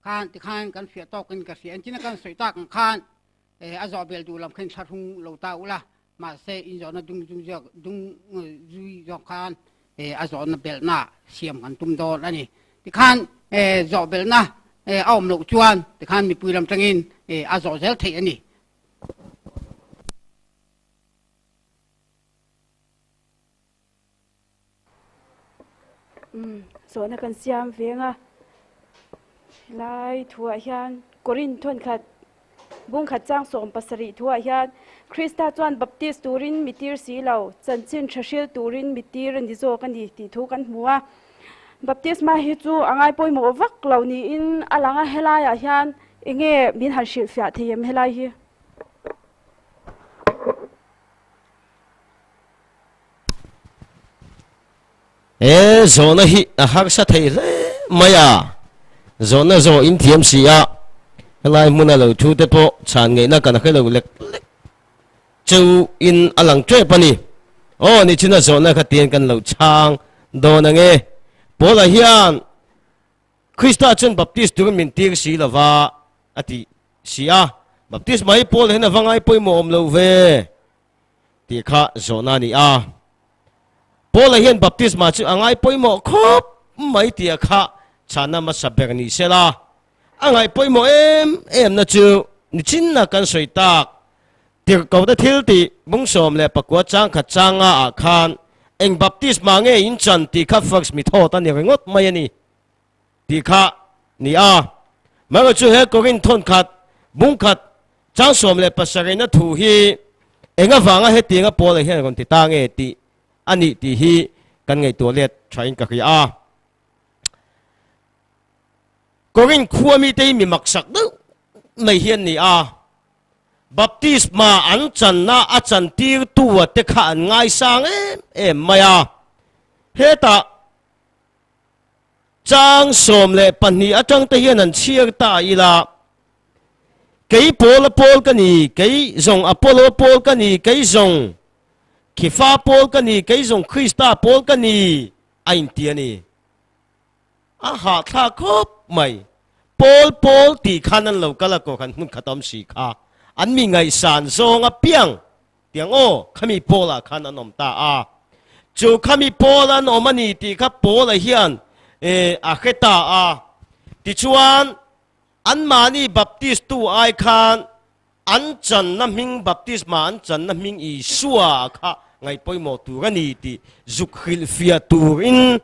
Khan tikhan kan fiah tawkin ka hria. Engtin a kan sawi tak ang khan a zawh bel duh lam khan thlahrung lo ta ula, mahse in zawhna dung dung zawk dung zui zawk khan a zawhna belhna siam kan tum dawn a ni. Tikhan zawh belhna a awm loh chuan tikhan mipui lam tangin a zawh zel theih a ni. Umm zawhna kan siam veng a, helai thuah hian Korin thawnkhat. Bung khat chang 70 thuah hian Krista chuan Baptist turin mi tir si lo, chanchin tha hril turin mi tir a ni zawk a ni tih thu kan hmu a. Baptisma hi chu a ngai pawimawh vak lo niin a lang a, helaiah hian enge min han hrilhfiah thei em helai hi? He zawhna hi a harsa thei hle mai a, zawhna zawh in thiam si a, helai hmuna lo thu te pawh chhan ngeihna kan hre lo lek lek cheu in a lang tep a ni. Aw nichina zawhna kha tian kan lo chhang dawn ang e. Paula hian Krista chuan Baptist turin min tir si lova a ti si a, Baptist mai Paula hian a va ngai pawimawh awm lo ve. Tih kha zawhna a ni a. Paula hian baptisma chu a ngai pawimawh khawp mai tih a kha chhana hmasa ber ni se la, a ngaih pawimawh em em na chu nichinna kan sawi tak Tirhkohte thil tih bung 19 chang khat chang nga ah khan eng baptisma nge in chan tih kha first mi thawt a ni ringawt mai a ni. Tih kha ni a. Amaherawhchu chu he Korinth thawn khat, bung khat, chang 17 na thu hi eng avanga hetianga Paula hian rawn ti ta nge tih a nih tih hi kan ngaihtuah let thain ka hria a. Korinth khua mite hi mi maksak deuh mai hi an ni a. Baptisma an channa a chantirtua te kha an ngaisang em em mai a. Hetah Chang 12 atang te hian an chhiar ta ila, Kei Paula pawl ka ni, kei zawng Apollo pawl ka ni, kei zawng Khifa pawl ka ni, kei zawng Krista pawl ka ni, a inti a ni. A hahthlak khawp mai. Pawl pawl tih khan an lo kal a, kohhran hmun khat awm si kha an mi ngaihsan zawng apiang Tiang aw, khami Paul-ah khan an awm ta a. Chu khami Paul an awm a ni tih kha Paul-a hian a hre ta a. Tichuan, anmahni Baptist-tu ai khan an channa hming Baptisma an channa hming Isua kha ngaih pawimawh tur a ni tih zuk hrilhfiah turin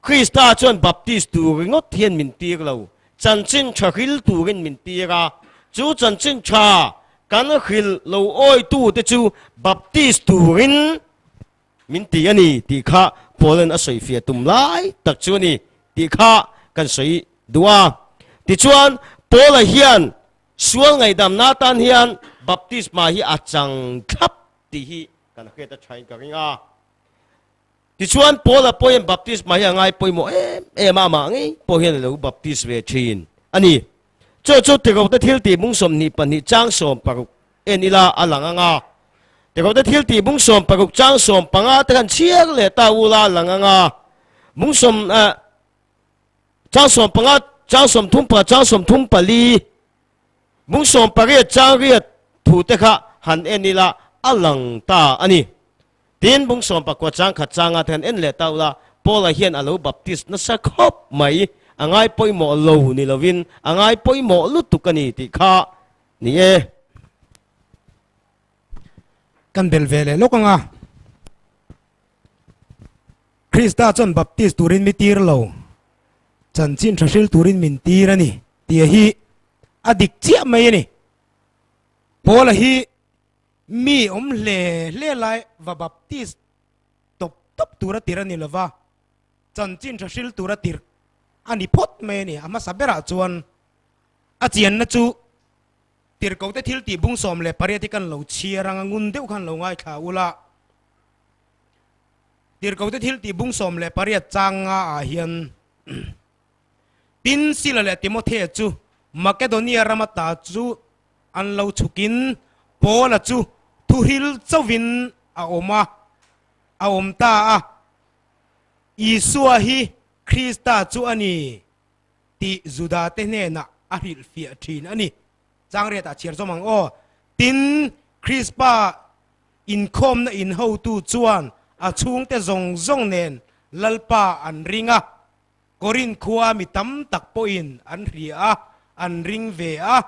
Krista chuan Baptist tur ringawt hian min tir lo, chanchin tha hril turin min tir a. Chu chanchin tha kan hril lo awitute chu Baptist turin min ti a ni tih kha Paula'n a sawifiah tum lai tak chu a ni tih kha kan sawi duh a. Tichuan, Paula hian sual ngaihdamna atan hian baptisma hi a chang thlap tih hi kan hriat a thain ka ring a. Tichuan, Paula pawh hian baptisma hi a ngai pawimawh em em a, amah ngei pawh hian a lo baptis ve thin a ni. Chu chu Tirhkohte thiltih bung 22 chang 60 en ila a lang ang a. Tirhkohte thiltih bung 60 chang 15 te khan chhiar leh ta ula a lang ang a. Bung sawm eh chang 15 chang 34 chang 34 bung 18 chang riat thu te kha han en ila a lang ta a ni. Tin, bung 19 chang khat changa te han en leh ta ula, Paula hian a lo baptist nasa khawp mai, a ngai pawimawh lo ni lovin a ngai pawimawh lutuk a ni tih kha ni e. Kan bel ve leh lawk ang a. Krista chuan baptist turin mi tir lo, chanchin tha hril turin min tir a ni tih hi a dik chiah mai a ni. Paula hi Mi awm hle hle lai va Baptist tawp tawp tura tir a ni lo va, chanchin tha hril tura tir a ni phawt mai a ni. A hmasa berah chuan a chianna chu Tirhkohte thil tih bung 18 hi kan lo chhiar ang a, ngun deuh khan lo ngaithla ula. Tirhkohte thil tih bung 18 chang nga ah hian Tin, Sila leh Timothea chu Makedonia rama ta chu An lo chhukin Paula chu thuhril chauhin a awm a, a awm ta a. Isua hi Krista chu a ni tih Judate hnenah a hrilhfiah thin a ni. Changriatah chhiar zawm ang aw. Tin, Krispa inkhawmna inhotu chuan a chhungte zawng zawng nen Lalpa an ring a. Korinth khua mi tam tak pawhin an hria a, an ring ve a,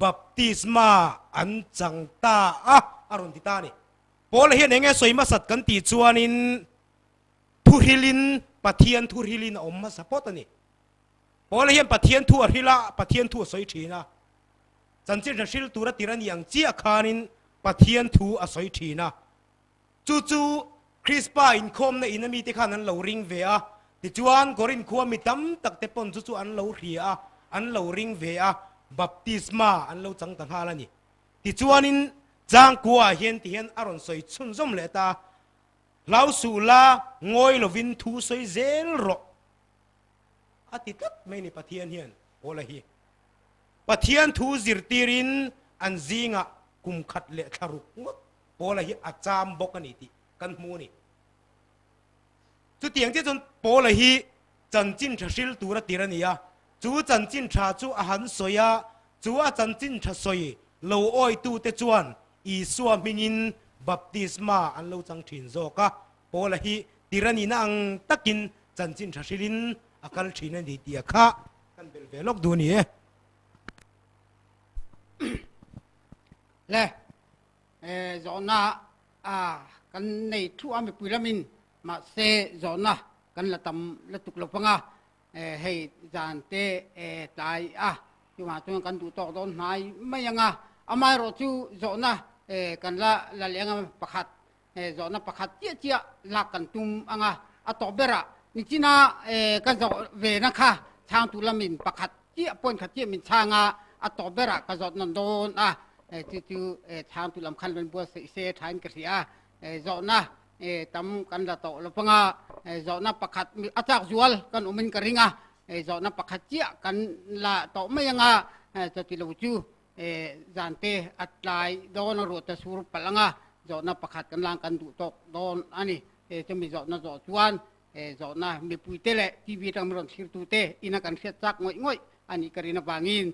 baptisma an chang ta a, a rawn ti ta a ni. Paula hian eng nge sawi hmasat kan tih chuanin thuhrilin, Pathian thuhrilin a awm hmasa phawt a ni. Paula hian Pathian thu a hril a, Pathian thu a sawi thin a. Chanchin hre hril tura tir a ni ang chiah khanin Pathian thu a sawi thin a. Chu chu Krispa inkhawmna in a mite khan an lo ring ve a. Tichuan Korinth khua mi tam tak te pawn chu chu an lo hria a, an lo ring ve a, baptisma an lo chang ta nghal a ni. Tichuanin changkua ah hian tihian a rawn sawi chhunzawm leh ta a, Hlau suh la, ngawi lovin thu sawi zel rawh a ti tlat mai ni Pathian hian Paula hi. Pathian thu zirtirin an zingah kum khat leh thla ruk ngawt Paula hi a cham bawk a ni tih kan hmu a ni. Chutiang chiah chuan Paula hi chanchin tha hril tur a tir a ni a, chu chanchin tha chu a han sawi a, chu a chanchin tha sawi lo awitute chuan Isua hmingin baptisma an lo chang thin zawk a, Paula hi tir a nihna ang takin chanchin tha hrilhin a kal thin a ni tih a kha kan belh ve lawk duh a ni e. Le, zawhna kan nei thu a mipui lamin mahse zawhna kan la tam la tuk lo panga Hei zan te tlai a, chuvang chuan kan duh tawk dawn hnai mai ang a, amaherawh chu zawhna kan la la leh ang a, pakhat zawhna pakhat chiah chiah lak kan tum ang a, a tawp berah nichina ka zawh ve na kha chhangtu lamin pakhat chiah point khat chiah min chhang a, a tawp berah ka zawt nawn dawn a, chu chu chhangtu lam khan rawn buatsaih se thain ka hria a, Zawhna tam kan la tawh lo panga zawhna pakhat a chak zual kan awmin ka ring a, zawhna pakhat chiah kan la tawh mai anga chuti lo chu zante a tlai dawn a ruah ta sur palh anga zawhna pakhat kan lang kan duh tawk dawn a ni. Chumi zawhna zawh chuan zawhna mipuite leh TV atang min rawn thlirtute ina kan hriat chak ngawih ngawih a nih ka rin avangin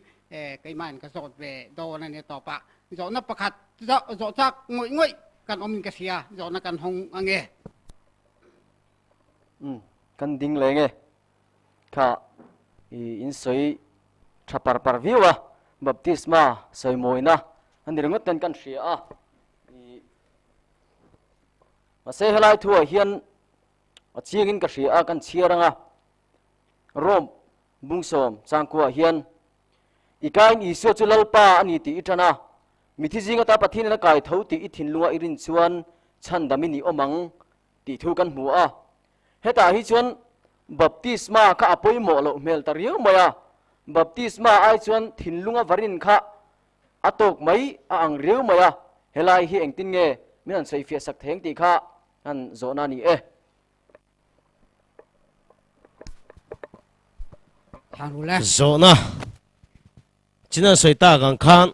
Keimahin ka zawt ve dawn a ni tawpah zawhna pakhat zawh chak ngawih ngawih kan awmin ka hria, zawhna kan hawng ange. Umm kan ding leh nge kha i in sawi tha par par viau a, baptisma sawi mawina a ni ringawt ten kan hria a, i mahse helai thuah hian a chiangin ka hria a kan chhiar anga Rome Bungsawm changkuah hian i kain Isua chu Lalpa a ni tih i ṭan a, mithi zing ata Pathianin a kai tho tih i thinlunga i rin chuan chhandamin i awm ang tih thu kan hmu a. Hetah hi chuan baptisma kha a pawimawh loh hmel ta riau mai a, baptisma ai chuan thinlunga va rin kha a tawk mai a ang riau mai a, helai hi engtin nge min han sawifiah sak theng tih kha han zawhna a ni e. Zawhna chin an sawi tak ang khan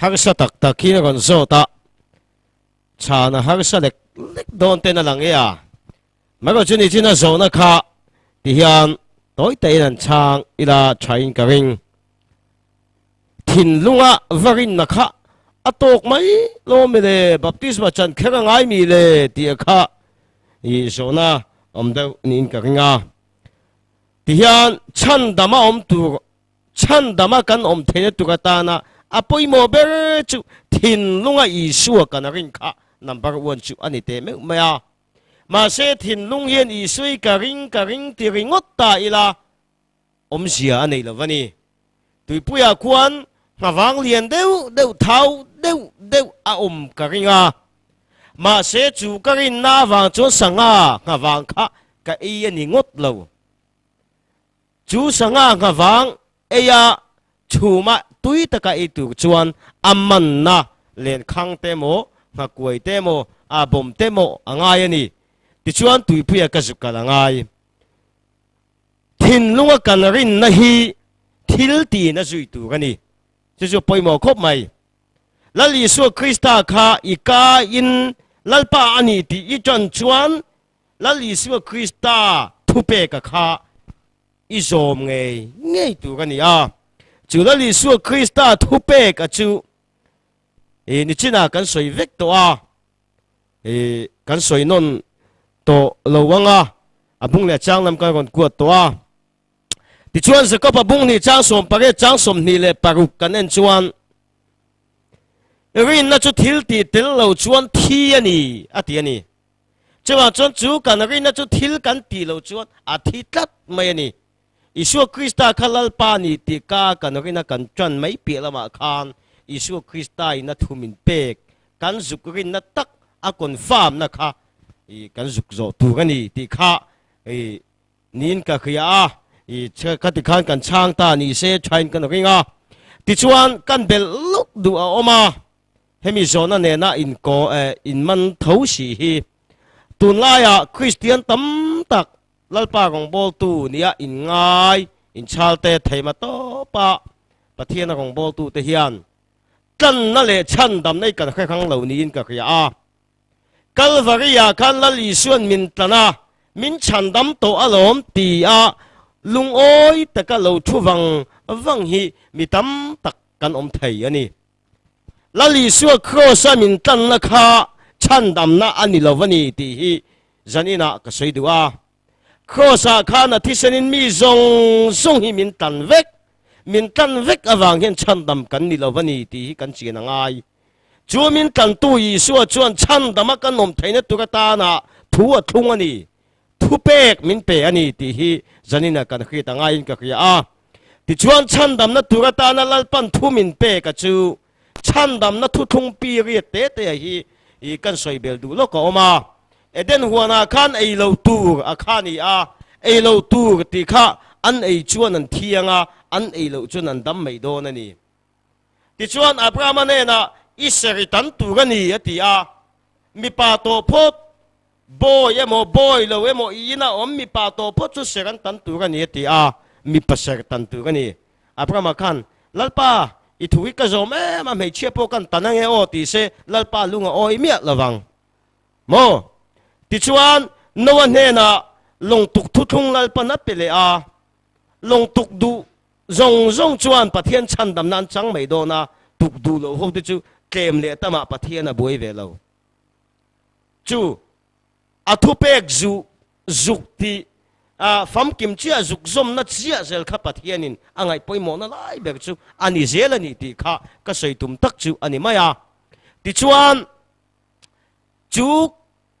harsa tak tak hi a rawn zawt a, chhana harsa lek lek dawn ten a lang e a. Amaherawhchu chu ni chin a zawhna kha ti hian tawi tahin an chhang ila thain ka ring. Thinlunga va rinna kha a tawk mai lo mi le, baptisma chan kher a ngai mi le tih kha i zawhna awm deuh niin ka ring a. Tihian chhandama awm tur, chhandama kan awm theihna tur atana a pawimawh ber chu thinlunga Isua kan rin kha number one chu a ni teh meuh mai a. Mahse thinlung hian Isua hi ka ring ka ring ti ringawt ta ila, Awmzia a nei lo va ni. Tuipuiah khuan nghavang lian deuh deuh thau deuh deuh a awm ka ring a. Mahse chu ka rinna avang chuan sangha nghavang kha ka ei a ni ngawt lo. Chu sangha nghavang eia chhuma tui taka ei tur chuan a manna lenkhang te emaw, nghakuai te emaw, a bawm te emaw a ngai a ni. Tichuan tuipuiah ka zuk kal a ngai. Thinlunga kan rinna hi thil tiin a zui tur a ni. Chu chu pawimawh khawp mai. Lal Isua Krista kha i kain Lalpa a ni tih i ṭan chuan Lal Isua Krista thupeka kha i zawm ngei ngei tur a ni a. Chu Lal Isua Krista thupeka chu i nichinah kan sawi vek tawh a. I kan sawi nawn tawh lo ang a, a bung leh chang lam kan rawn kuat tawh a. Tichuan Jakob-a bung hnih chang 18 chang 26 kan en chuan, Rinna chu thil tih tel lo chuan thi a ni, a ti a ni. Chuvang chuan chu kan rinna chu thil kan tih loh chuan a thi tlat mai a ni. Isua Krista kha Lalpa ni tih ka kan rina kan ṭan mai piah lamah khan Isua Krista in a thu min pek kan zuk rinna tak a confirm na kha i kan zuk zawh tur a ni tih kha i niin ka hria a, i khati khan kan chhang ta ni se thain kan ring a. Tichuan kan belh lawk duh a awm a, hemi zawhna nena inkaw inman tho si hi tunlaiah Kristian tam tak Lalpa rawngbawltu nia inngai inchhalte theima tawpa Pathiana rawngbawltute hian tlanna leh chhandamna i kan hre hrang lo niin ka hria a. Kalvari-ah khan Lal Isua'n min tlan a, min chhandam tawh alawm tia lungawi taka lo thu vang vang hi mi tam tak kan awm thei a ni. Lal Isua Kraws-a min tlanna kha chhandamna a ni lo a ni tih hi zaninah ka sawi duh a. Kraws-ah khan a thisenin mi zawng zawng hi min tlan vek, min tlan vek avang hian chhandam kan ni lo a ni tih hi kan chian a ngai. Chu min tlantu Isua chuan chhandama kan awm theihna tur atana thu a thlung a ni. Thupek min pe a ni tih hi zaninah kan hriat a ngaiin ka hria a. Tichuan chhandamna tur atana Lalpan thu min pek a chu chhandamna thuthlung pi riat te te a hi i kan sawi bel duh lawk a awm a. Eden huanah khan ei lo tur a kha ni a, ei lo tur tih kha an ei chuan an thiang a, an ei loh chuan an dam mai dawn a ni. Tichuan Abrahama hnenah i seri tan tur a ni a ti a, mipa tawh phawt Bawi emaw, bawi lo emaw i ina awm mipa tawh phawt chu ser an tan tur a ni a ti a, mipa ser tan tur a ni. Abrahama khan, Lalpa, i thu hi ka zawm em a, hmeichhia pawh kan tan ange aw ti se Lalpa lung a awi miah lo vang maw? Tichuan, Noah hnenah lawngtuk thuthlung Lalpan a pe leh a, lawngtuk duh zawng zawng chuan Pathian chhandamna an chang mai dawn a, tuk duh loh ho te chu tlem leh tamah Pathian a buai ve lo. Chu a thupek zu zuk tih a famkim chiah zuk zawmna chiah zel kha Pathianin a ngaih pawimawhna lai ber chu a ni zel a ni tih kha ka sawi tum tak chu a ni mai a. Tichuan, chu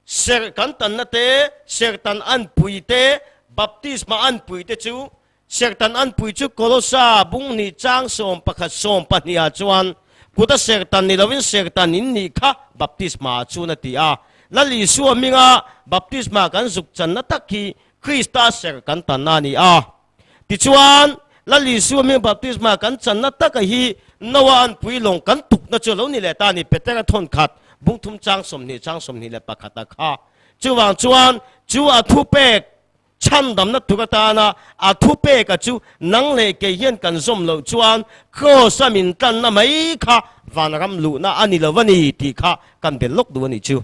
serh kan tanna te, serhtan anpui te, baptisma anpui te chu Serhtan anpui chu Kolosa bunghnih chang 11 12 ah chuan kuta serhtan ni lovin serhtan in nih kha baptisma ah chuan a ti a. Lal Isua hminga baptisma kan zuk channa tak hi Krista serh kan tanna a ni a. Tichuan, Lal Isua hminga baptisma kan channa taka hi Noa anpui lawng kan tukna chu a lo ni leh ta a ni, Petera thawnkhat bungthum chang 20 chang 21 ah kha. Chuvang chuan chu a thupek Chhandamna tur atana a thupeka chu nang leh kei hian kan zawm loh chuan Kraws-a min tlanna mai kha vanram luhna a ni lo a ni tih kha kan bel lawk duh a nih chu.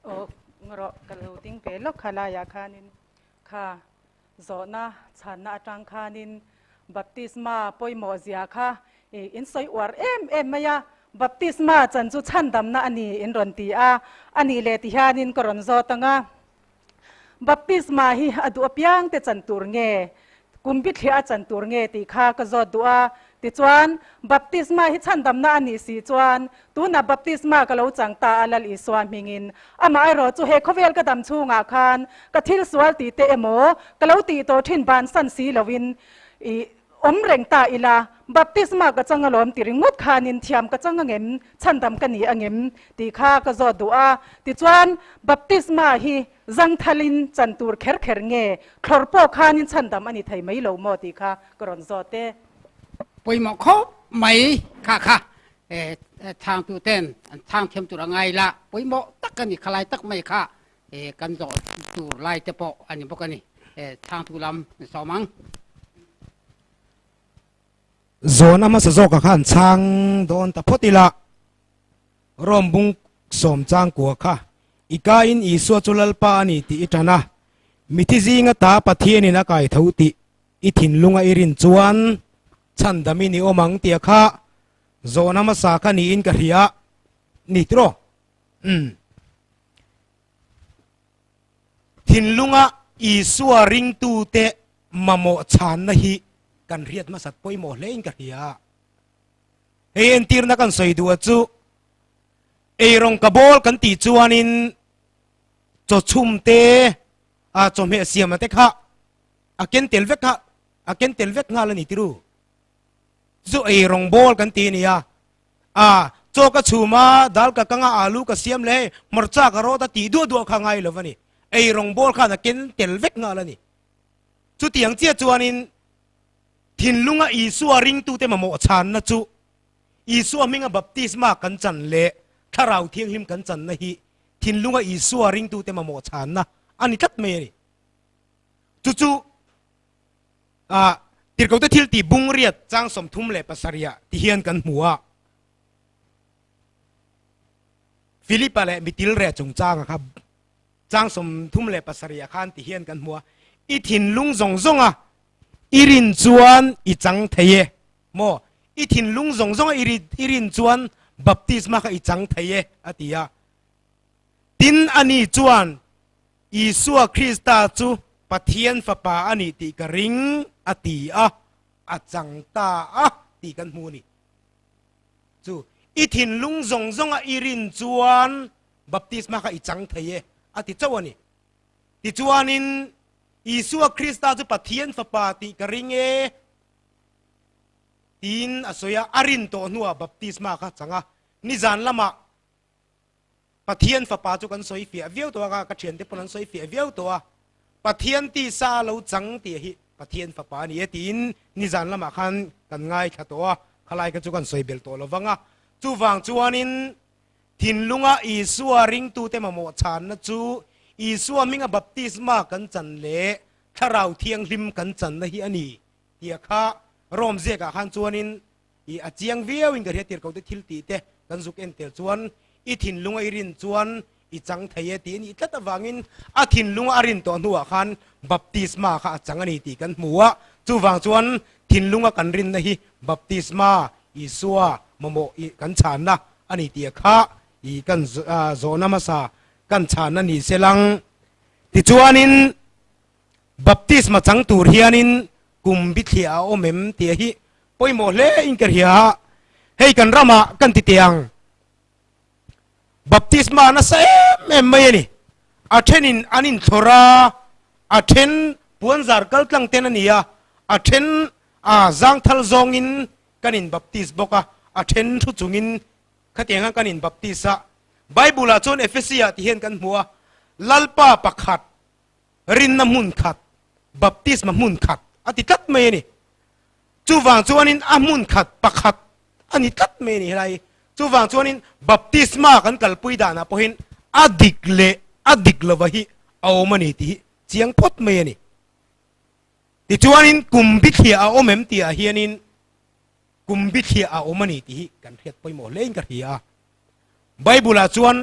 Aw rawh ka lo ding ve lawk kha laiah khanin kha zawhna chhanna atang khanin baptisma pawimawh zia kha i in sawi uar em em mai a, baptisma chan chu chhandamna a ni in rawn ti a, a nih leh ti hianin ka rawn zawt ang a. Baptisma hi a duh apiang te chan tur nge, kum bithliah a chan tur nge tih kha ka zawt duh a. Tichuan, baptisma hi chhandamna a nih si chuan, tunah baptisma ka lo chang ta a Lal Isua hmingin. Amaherawh chu he khawvel ka dam chhungah khan ka thil sual tih te emaw, ka lo tih tawh thin bansan si loin i Awm reng ta ila, baptisma ka chang alawm ti ringawt khanin thiam ka chang angem, chhandam ka ni angem tih kha ka zawt duh a. Tichuan, baptisma hi zangthalin chan tur kher kher nge, thlawr pawh khanin chhandam a ni thei mai lo maw tih kha ka rawn zawt e. Pawimawh khawp mai kha kha chhangtu ten an chhang thiam tur a ngai la, pawimawh tak a ni, khalai tak mai kha kan zawh tur lai te pawh a ni bawk a ni. Chhangtu lam sawm ang. Zawhna hmasa zawkah khan chhang dawn ta phawt ila, Rome bung sawm chang kua kha i kaiin Isua chu Lalpa a ni tih i tan a, mithi zinga ta Pathianin a kai tho tih i thinlunga i rin chuan chhandamin i awm ang tia kha zawhna hmasa kha niin ka hria ni tiraw? Umm. Thinlunga Isua ringtute mamawh chhanna hi kan hriat hmasat pawimawh hlein ka hria. Hei entirna kan sawi duh a chu, eirawng ka bawl kan tih chuanin chaw chhum te, a chawhmeh siamna te kha. A ken tel vek kha, a ken tel vek nghal a ni tiru. Chu ei rawngbawl kan ti a nia. A, chaw ka chhum a, dal ka kang a, alu ka siam leh hei, hmarcha ka rawt a tih duah duah kha ngai lo a ni. Ei rawngbawl khan a ken tel vek nghal a ni. Chutiang chiah chuanin thinlunga Isua ringtute mamawh chhanna chu Isua hminga baptisma kan chan leh Thlarau Thianghlim kan channa hi thinlunga Isua ringtute mamawh chhanna a ni tlat mai a ni. Chu chu ah Tirhkohte thil tih bung riat chang 37ah ti hian kan hmu a. Philipa leh mitilreh chungchanga kha chang 37ah khan ti hian kan hmu a, I thinlung zawng zawnga i rin chuan i chang thei e maw? I thinlung zawng zawnga i rin chuan baptisma kha i chang thei e a ti a. Tin ani chuan Isua Krista chu Pathian Fapa a nih tih ka ring, a ti a, a chang ta a tih kan hmu a ni. Chu i thinlung zawng zawnga i rin chuan baptisma kha i chang thei e, a ti chauh a ni. Tichuanin, Isua Krista chu Pathian Fapa tih ka ring e, tiin a sawi a, a rin tawh hnuah baptisma kha chang a. Nizan lamah Pathian fapa chu kan sawi fiah viau tawh a, ka thiante pawn an sawi fiah viau tawh a, Pathian tisa a lo chang tih hi Pathian fapa a ni e tiin nizan lamah khan kan ngaithla tawh a, khalai kha chu kan sawi belh tawh lo vang a. Chuvang chuanin thinlunga Isua ringtute mamawh chhanna chu Isua hminga baptisma kan chan leh Thlarau Thianghlim kan channa hi a ni tih kha Rom ziakah khan chuanin I a chiang viau in ka hria tirh ko te thil tih te kan zuk en tel chuan i thinlung a i rin chuan i chang thei e tih a nih tlat avangin a thinlung a rin tawh hnuah khan baptisma kha a chang a ni tih kan hmu a, chuvang chuan thinlung a kan rinna hi baptisma Isua mamawh i kan chhanna a ni tih kha i kan zawhna hmasa kan chhanna ni se lang. Tichuanin baptisma chang tur hianin kum bithliah a awm em tih hi Pawimawh hle in ka hria a, hei kan ramah kan ti teh ang. Baptisma nasa em em mai a ni. A thenin an inthlawr a, a then puanzar kal tlang ten a ni a, a then a zangthal zawngin kan in baptis bawk a, a then thu chungin khatiang khan kan in baptis a. Bible ah chuan Ephesi ah ti hian kan hmu a, Lalpa pakhat, rinna hmun khat, baptisma hmun khat a ti tlat mai a ni. Chuvang chuanin a hmun khat pakhat a ni tlat mai a ni helai hi. Chuvang chuanin baptisma kan kalpui danah pawhin a dik leh a dik lova hi a awm a ni tih hi chiang phawt mai a ni. Tichuanin kum bithliah a awm em tihah hianin kum bithliah a awm a ni tih hi kan hriat pawimawh hlein ka hria a. Bible-ah chuan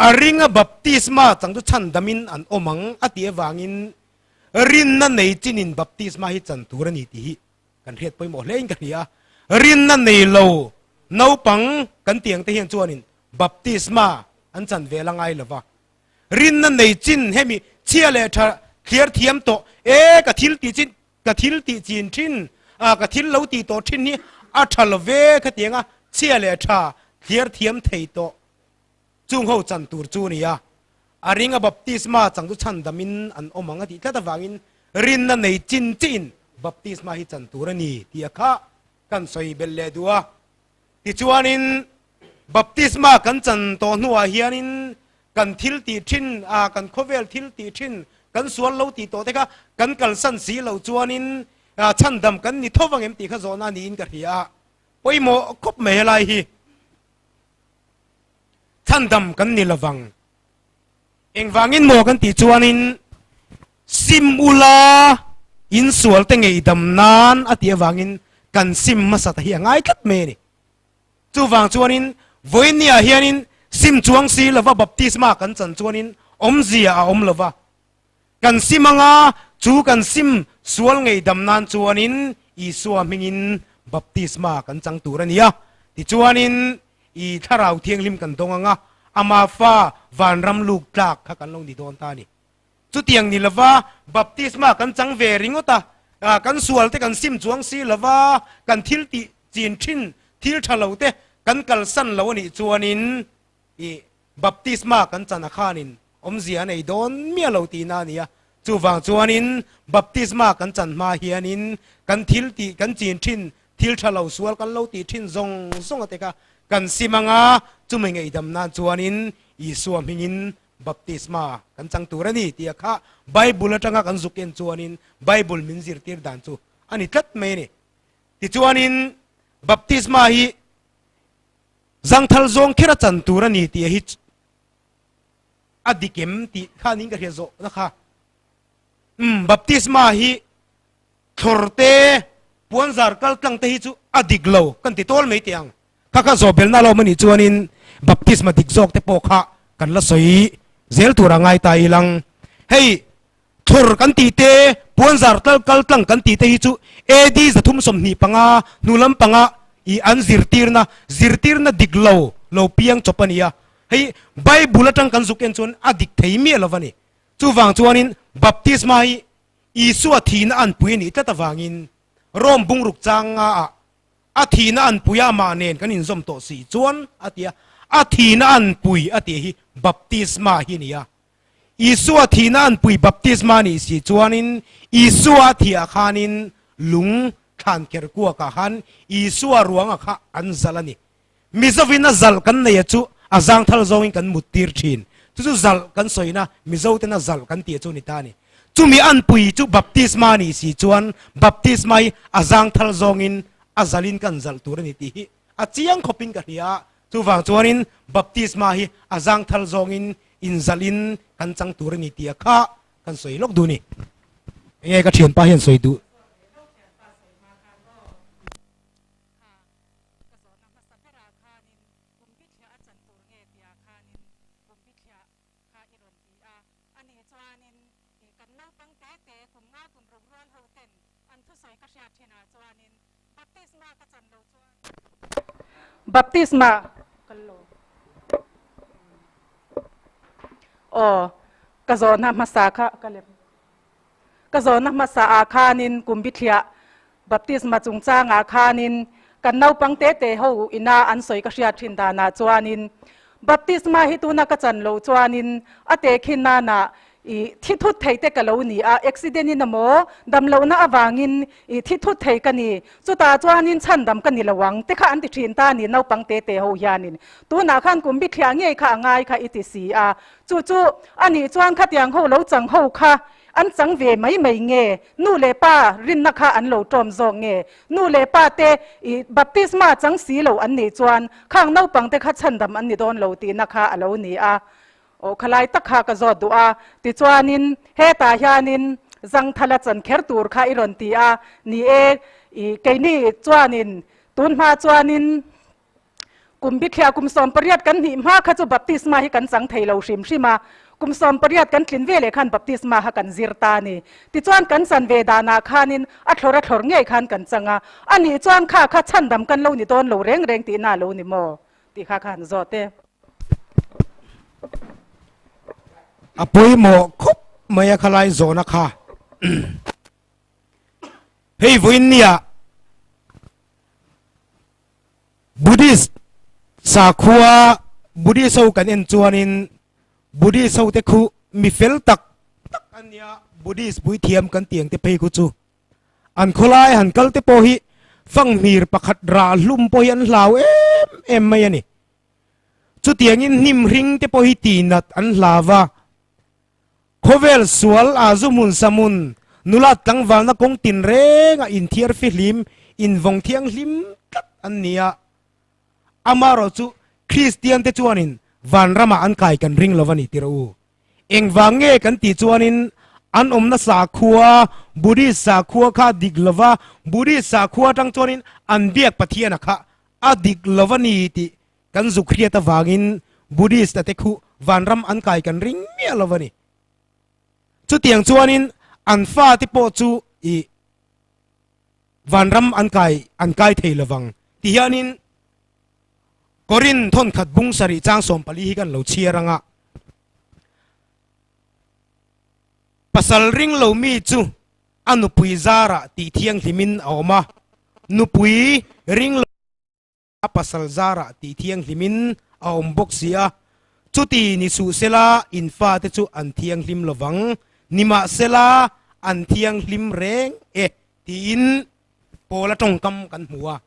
a ringa baptisma chang chu chhandamin an awm ang a tih avangin Rinna nei chinin baptisma hi chan tur a ni tih hi kan hriat pawimawh hle in ka hria a. Rinna nei lo naupang kan tih ang te hian chuanin baptisma an chan ve la ngai lo va. Rinna nei chin hemi chhia leh tha thliar thiam tawh e ka thil tih chin ka thil tih chin thin a ka thil lo tih tawh thin hi a tha lo ve khatiang a chhia leh tha thliar thiam thei tawh Chung ho chan tur chu a ni a, a ring a baptisma chang chu chhandamin an awm ang a tih tlat avangin rinna nei chin chiin baptisma hi chan tur a ni tih a kha kan sawi belh leh duh a. Tichuanin baptisma kan chan tawh hnuah hianin kan thil tih thin a, kan khawvel thil tih thin, kan sual lo tih tawh te kha kan kalsan si loh chuanin chhandam kan ni tho vang em tih kha zawhna niin ka hria a, pawimawh khawp mai helai hi. Chhandam kan ni lovang. Engvangin maw kan tih chuanin sim ula insual te ngeihdam nan a tih avangin kan sim hmasa ta hi a ngai tlat mai a ni. Chuvang chuanin vawinia hianin sim chuang si lova baptisma kan chan chuanin awmzia a awm lova. Kan sim anga chu kan sim sual ngeihdam nan chuanin Isua hmingin baptisma kan chang tur a ni a. Tichuanin I thlarau thianghlim kan dawng anga ama fa vanram luk tlak kha kan lo ni dawn ta a ni. Chutiang ni lova baptisma kan chang ve ringawt a, kan sual te kan sim chuang si lova kan thil tih chin thin thil tha lo te kan kalsan lo a nih chuanin i baptisma kan chan a khanin awmzia a nei dawn miah lo tihna a ni a. Chuvang chuanin baptisma kan chan hma hianin kan thil tih kan chin thin thil tha lo sual kan lo tih thin zawng zawng a te kha kan sim anga chumi ngaihdam nan chuanin Isua hmingin baptisma kan chang tur a ni tih a kha Bible atanga kan zuk en chuanin Bible min zirtir dan chu a ni tlat mai a ni. Tichuanin baptisma hi zangthal zawng kher a chan tur a ni tih a hi a dik em tih khanin ka hriat zawh na kha. Umm baptisma hi thlawr te puanzar kal tlang te hi chu a dik lo kan ti tawl mai teh ang. Kha kha zawh belna lo awm anih chuanin baptisma dik zawk te pawh kha kan la sawi zel tur a ngai ta ilang. Hei thlawr kan tih te puanzar kal kal tlang kan tih te hi chu AD 325 hnu lampanga i an zirtirna zirtirna dik lo lo piang chawp a ni a. Hei Bible atang kan zuk en chuan a dik thei miah lo va ni. Chuvang chuanin baptisma hi Isua thihna anpui a nih tlat avangin Rome bungruk chang nga ah a thihna anpui a amah nen kan inzawm tawh si chuan a ti a, a thihna anpui a tih hi baptisma hi a ni a. Isua thihna anpui baptisma a nih si chuanin Isua a thih ah khanin lung thlan kher kuak ah khan Isua ruang ah kha an zalh a ni. Mizovin a zalh kan nei a chu a zangthal zawngin kan mut tir thin. Chu chu zalh kan sawina Mizo ten a zalh kan tih chu a ni ta a ni. Chumi anpui chu baptisma nih si chuan baptisma hi a zangthal zawngin a zalhin kan zalh tur a ni tih hi a chiang khawpin ka hria a. Chuvang chuanin baptisma hi a zangthal zawngin inzalhin kan chang tur a ni tih a kha kan sawi lawk duh a ni. Enge ka thianpa hian sawi duh? Ka zawhna hmasa berah khanin kum bithliah a chan tur nge tihah khanin kum bithliah kha i rawn ti a. Ani chuanin i kan naupang te te kum nga kum ruk rual ho ten an thusawi ka hriat thinah chuanin baptisma ka chan lo chuan baptisma kal lo aw ka zawhna hmasa kha ka lem Ka zawhna hmasa ah khanin kum bithliah baptisma chungchangah khanin kan naupang tete ho ina an sawi ka hriat thin danah chuanin baptisma hi tuna ka chan loh chuanin a tehkhin nana i thi thut thei te ka lo ni a, accident in emaw damlohna avangin i thi thut thei ka ni, chutah chuanin chhandam ka ni lo ang te kha an ti thin ta a ni naupang tete ho hianin tunah khan kum bithliah ngei kha a ngai kha i ti si a, Chu chu a nih chuan khatiang ho lo chang ho kha an chang ve mai mai nge? Nu leh pa rinna kha an lo tawm zawk nge? Nu leh pa te i baptisma chang si lo an nih chuan khang naupang te kha chhandam an ni dawn lo tihna kha a lo ni a. Aw khalai tak kha ka zawt duh a. Tichuanin hetah hianin zangthala chan kher tur kha i rawn ti a. Ni e, i keini chuanin tunhma chuanin Kum bithliah kum 18 kan hnih hma kha chu baptisma hi kan chang thei lo hrim hrim a, kum 18 kan tlin veleh khan baptisma kha kan zir ta a ni. Tichuan kan chan ve danah khanin a thlawr a thlawr ngei khan kan chang a, a nih chuan kha kha chhandam kan lo ni dawn lo reng reng tihna a lo ni maw? tih kha kha han zawt e. A pawimawh khawp mai a khalai zawhna kha. Hei vawiin nia. Buddhist sakhua Buddhist ho kan en chuanin Buddhist ho te khu mi fel tak tak an nia Buddhist puithiam kan tih ang te phei khu chu an khawlai han kal te pawh hi fanghmir pakhat rah hlum pawh hi an hlau em em mai a ni. Chutiangin hnim hring te pawh hi tihnat an hlau va. Khawvel sual a zu hmun sa hmun nula tlangvalna kawng tinreng a inthiar fihlim, invawng thianghlim tlat an ni a. Amaherawh chu Kristian te chuanin vanramah an kai kan ring lo a ni tirh u. Engvang nge kan tih chuanin an awmna sakhua, Buddhist sakhua kha dik lova, Buddhist sakhua atang chuanin an biak Pathiana kha a dik lo a ni tih Kan zuk hriat avangin Buddhist a te khu vanram an kai kan ring miah lo a ni. Chutiang chuanin an fate pawh chu i vanram an kai an kai thei lovang ti hianin Korin thawnkhat bung sarih chang 14 hi kan lo chhiar anga pasal ring lo mi chu a nupui zarah tih thianghlimin a awm a, nupui ring lo A pasal zarah tih thianghlimin a awm bawk si a, chuti ni suh sela in fate chu an thianghlim lovang Nimahsela, an thianghlim reng e, tiin Paula tawngkam kan hmu a.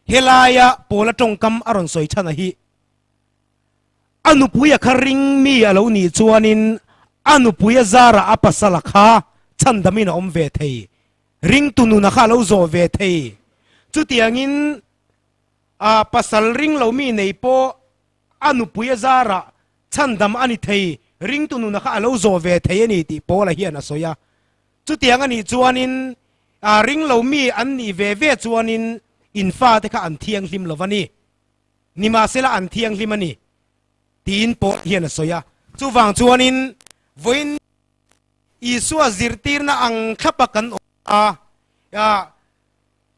Helaia Paula tawngkam a rawn sawi chhan a hi, a nupuia kha ring mi a lo nih chuanin a nupuia zarah a pasala kha chhandamin a awm ve thei, ringtu nuna kha a lo zawh ve thei. Chutiangin a pasal ring lo mi nei pawh a nupuia zarah chhandam a ni thei, ringtu nuna kha a lo zawh ve thei a ni tih Paula hian a sawi a. Chutiang a nih chuanin a ring lo mi an nih ve ve chuanin in fate kha an thianghlim lo va ni. Nimahsela an thianghlim a ni tiin Paul hian a sawi a. Chuvang chuanin vawiin Isua zirtirna ang thlapa kan awm a,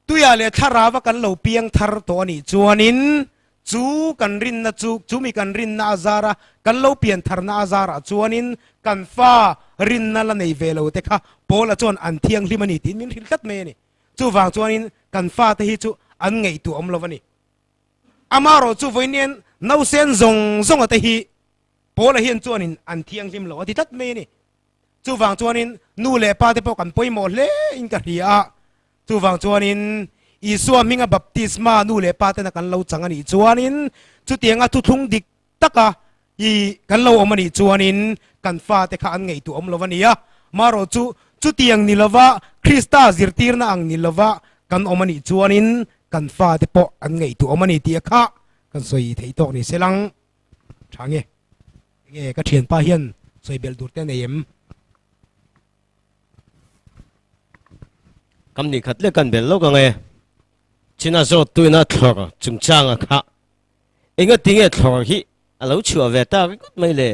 tuia leh thlarava kan lo piang thar tawh a nih chuanin chu kan rinna chu, chumi kan rinna a zara kan lo pian tharna a zarah chuanin kan fa rinna la nei ve lo te kha Paula chuan an thianghlim a ni tiin min hrilh tlat mai a ni. Chuvang chuanin kan fate hi chu an ngaihtuah awm lo a ni. Amaherawh chu vawiin nausen zawng zawnga te hi Paula hian chuanin an thianghlim lo a ti tlat mai a ni. Chuvang chuanin nu leh pa te pawh kan pawimawh hle in ka hria a. Chuvang chuanin Isua hminga baptisma nu leh pa tena kan lo chang a nih chuanin chutianga thuthlung dik taka i kan lo awm a nih chuanin kan fate kha an ngaihtuah awm lo a ni a. Marawh chu chutiang ni lova Krista zirtirna ang ni lova kan awm a nih chuanin kan fate pawh an ngaihtuah awm a ni tih kha kan sawi theih tawk ni se lang. Tha nge? Enge ka thianpa hian sawi belh tur te a nei em? Kam ni khat leh kan belh lawk ang e. China zawt tuina thlawr chungchanga kha enga tinge thlawr hi a lo chhuah ve ta ringawt mai le?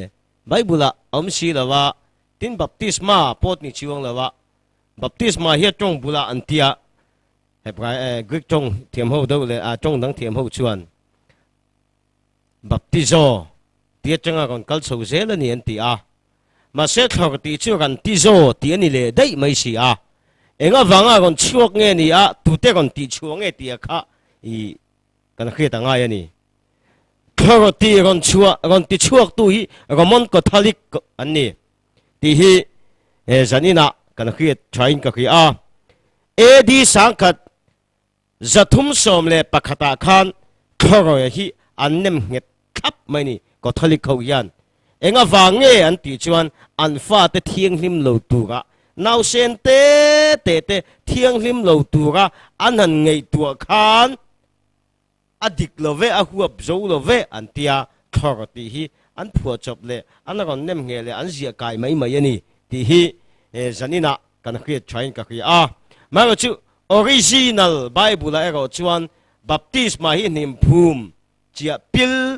Bible ah a awm si lo a, tin baptisma pawh ni chiang lo a, baptisma hi a tawng bulah an tia, Hebrai Greek tawng thiam ho deuh leh a tawng dang thiam ho chuan Baptizo tih atanga rawn kal chho zel a ni an ti a. Mahse thlawr tih chu ran tizo tih a ni leh daih mai si a. Eng avanga rawn chhuak nge ni a, tute rawn tih chhuah nge tih a kha i kan hriat a ngai a ni. Thlawr tih rawn chhuah rawn ti chhuak tu hi Roman Catholic an ni tih hi zaninah kan hriat thain ka hria a. AD 1000 311 ah khan Thlawrawia hi an nem nghet thlap mai ni, Catholic ho hian. Eng avang nge an tih chuan an fate thianghlim lo tura nausen te te te thianghlim lo tura an han ngaihtuah khan a dik lo ve, a huap zo lo ve an tia, Thlawr tih hi an phuahchawp leh an rawn nem ngheh leh an ziah kai mai mai a ni tih hi zaninah kan hriat thain ka hria a. Amaherawhchu Original Bible-ah erawh chuan baptisma hi hnim phum chiah pil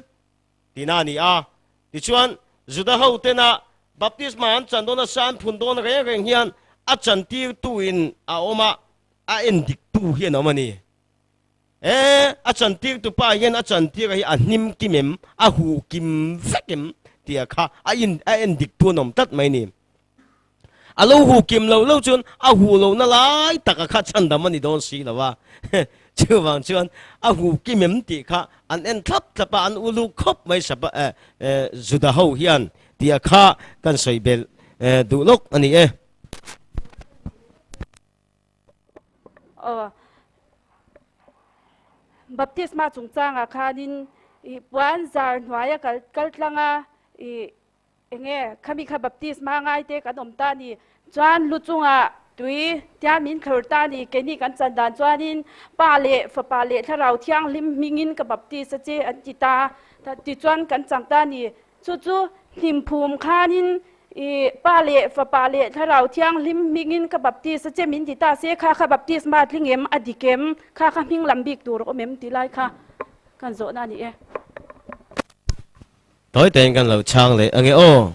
tina a ni a. Tichuan, Juda hotena baptisma an chan dawn a, sa an phun dawn reng reng hian a chantirtuin a awm a, a endiktu hian a awm a ni. E, a chantirtu pa hian a chantira hi a hnim kim em, a huh kim vek em tih kha a in a endiktu an awm tlat mai a ni. A lo hu kim lo lo chuan a hu lohna lai taka kha chhandam a ni dawn si lo a. Chuvang chuan a hu kim em tih kha an en thlap thlap a, an ulu khawp mai sapa Juda ho hian tih a kha kan sawi belh duh lawk a ni e. Aw, baptisma chungchangah khanin i puan zar hnuaia kal kal tlanga i Enge khami kha baptisma ngai te kan awm ta ni chuan lu chungah tui tian min thlur ta ni keini kan chan dan chuanin Pa leh Fapa leh Thlarau Thianghlim hmingin ka baptis a che an ti ta tichuan kan chang ta ni chu chu hnimphum khanin i Pa leh Fapa leh Thlarau Thianghlim hmingin ka baptis a che min ti ta se kha kha baptisma tling em a dik em kha kha hming lam bik tur a awm em ti lai kha kan zawhna a ni e. Tawi tein kan lo chhang leh ange aw.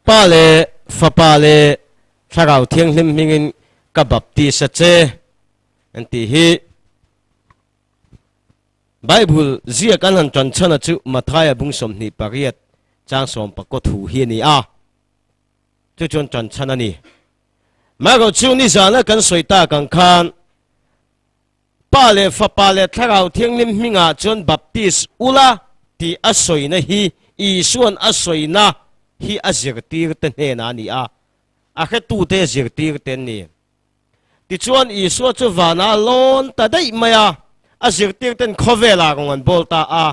Pa leh Fapa leh Thlarau Thianghlim hmingin ka baptis a che an tih hi Bible ziak an han tan chhan a chu Mathaia bung 28 chang 19 thu hi a ni a, chu chuan tan chhan a ni. Marawh chu nizana kan sawi tak ang khan Pa leh Fapa leh Thlarau Thianghlim hmingah chuan baptis ula tih a sawina hi Isua'n a sawina. hi a zirtirte hnenah a ni a, a hretute zirtirte an ni. Tichuan, Isua chu vanah a lawn ta daih mai a, a zirtirten khawvelah rawn an bawl ta a.